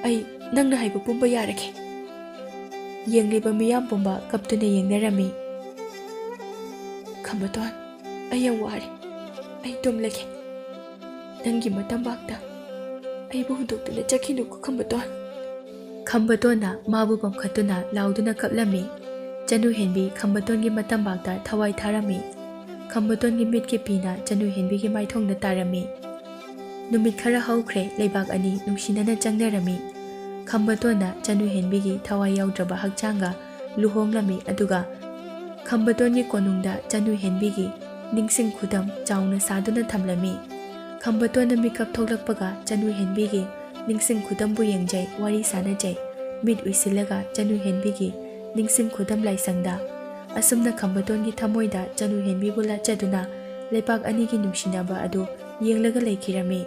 ꯑꯩ ꯅꯪꯅ ꯍꯥꯏꯕ ꯄꯨꯝꯕ ꯌꯥꯔꯒꯦ꯫" ꯌꯦꯡꯂꯤꯕ ꯃꯤꯌꯥꯝ ꯄꯨꯝꯕ ꯀꯞꯇꯨꯅ ꯌꯦꯡꯅꯔꯝꯃꯤ꯫ "ꯈꯝꯕꯇꯣꯟ, ꯑꯩ ꯌꯥꯝ ꯋꯥꯔꯦ꯫ ꯑꯩ ꯇꯨꯝꯂꯒꯦ꯫ ꯅꯪꯒꯤ ꯃꯇꯝꯕꯥꯛꯇ ꯑꯩꯕꯨ ꯍꯨꯟꯗꯣꯛꯇꯨꯅ ꯆꯠꯈꯤꯅꯨꯀꯣ, ꯈꯝꯕꯇꯣꯟ꯫" ꯈꯝꯕꯇꯣꯟꯅ ꯃꯥꯕꯨ ꯄꯝꯈꯠꯇꯨꯅ ꯂꯥꯎꯗꯨꯅ ꯀꯞꯂꯝꯃꯤ꯫ ꯆꯅꯨ ꯍꯦꯟꯕꯤ ꯈꯝꯕꯇꯣꯟꯒꯤ ꯃꯇꯝꯕꯥꯛꯇ ꯊꯋꯥꯏ ꯊꯥꯔꯝꯃꯤ꯫ ꯈꯝꯕꯇꯣꯟꯒꯤ ꯃꯤꯠꯀꯤ ꯄꯤꯅ ꯆꯅꯨ ꯍꯦꯟꯕꯤꯒꯤ ꯃꯥꯏꯊꯣꯡꯗ ꯇꯥꯔꯝꯃꯤ꯫ ꯅꯨꯃꯤꯠ ꯈꯔ ꯍꯧꯈ꯭ꯔꯦ, ꯂꯩꯕꯥꯛ ꯑꯅꯤ ꯅꯨꯡꯁꯤꯅꯅ ꯆꯪꯅꯔꯝꯃꯤ꯫ ꯈꯝꯕꯇꯣꯟꯅ ꯆꯅꯨ ꯍꯦꯟꯕꯤꯒꯤ ꯊꯋꯥꯏ ꯌꯥꯎꯗ꯭ꯔꯕ ꯍꯛꯆꯥꯡꯒ ꯂꯨꯍꯣꯡꯂꯝꯃꯤ, ꯑꯗꯨꯒ ꯈꯝꯕꯇꯣꯟꯒꯤ ꯀꯣꯅꯨꯡꯗ ꯆꯅꯨ ꯍꯦꯟꯕꯤꯒꯤ ꯅꯤꯡꯁꯤꯡ ꯈꯨꯗꯝ ꯆꯥꯎꯅ ꯁꯥꯗꯨꯅ ꯊꯝꯂꯝꯃꯤ꯫ ꯈꯝꯕꯇꯣꯟꯅ ꯃꯤꯀꯞ ꯊꯣꯛꯂꯛꯄꯒ ꯆꯅꯨ ꯍꯦꯟꯕꯤꯒꯤ ꯅꯤꯡꯁꯤꯡ ꯈꯨꯗꯝꯕꯨ ꯌꯦꯡꯖꯩ, ꯋꯥꯔꯤ ꯁꯥꯅꯖꯩ꯫ ꯃꯤꯠ ꯎꯏꯁꯤꯜꯂꯒ ꯆꯅꯨ ꯍꯦꯟꯕꯤꯒꯤ ꯅꯤꯡꯁꯤꯡ ꯈꯨꯗꯝ ꯂꯥꯏꯁꯪꯗ꯫ ꯑꯁꯨꯝꯅ ꯈꯝꯕꯇꯣꯟꯒꯤ ꯊꯃꯣꯏꯗ ꯆꯅꯨ ꯍꯦꯟꯕꯤꯕꯨ ꯂꯥꯠꯆꯗꯨꯅ ꯂꯩꯄꯥꯛ ꯑꯅꯤꯒꯤ ꯅꯨꯡꯁꯤꯅꯕ ꯑꯗꯨ ꯌꯦꯡꯂꯒ ꯂꯩꯈꯤꯔꯝꯃꯤ꯫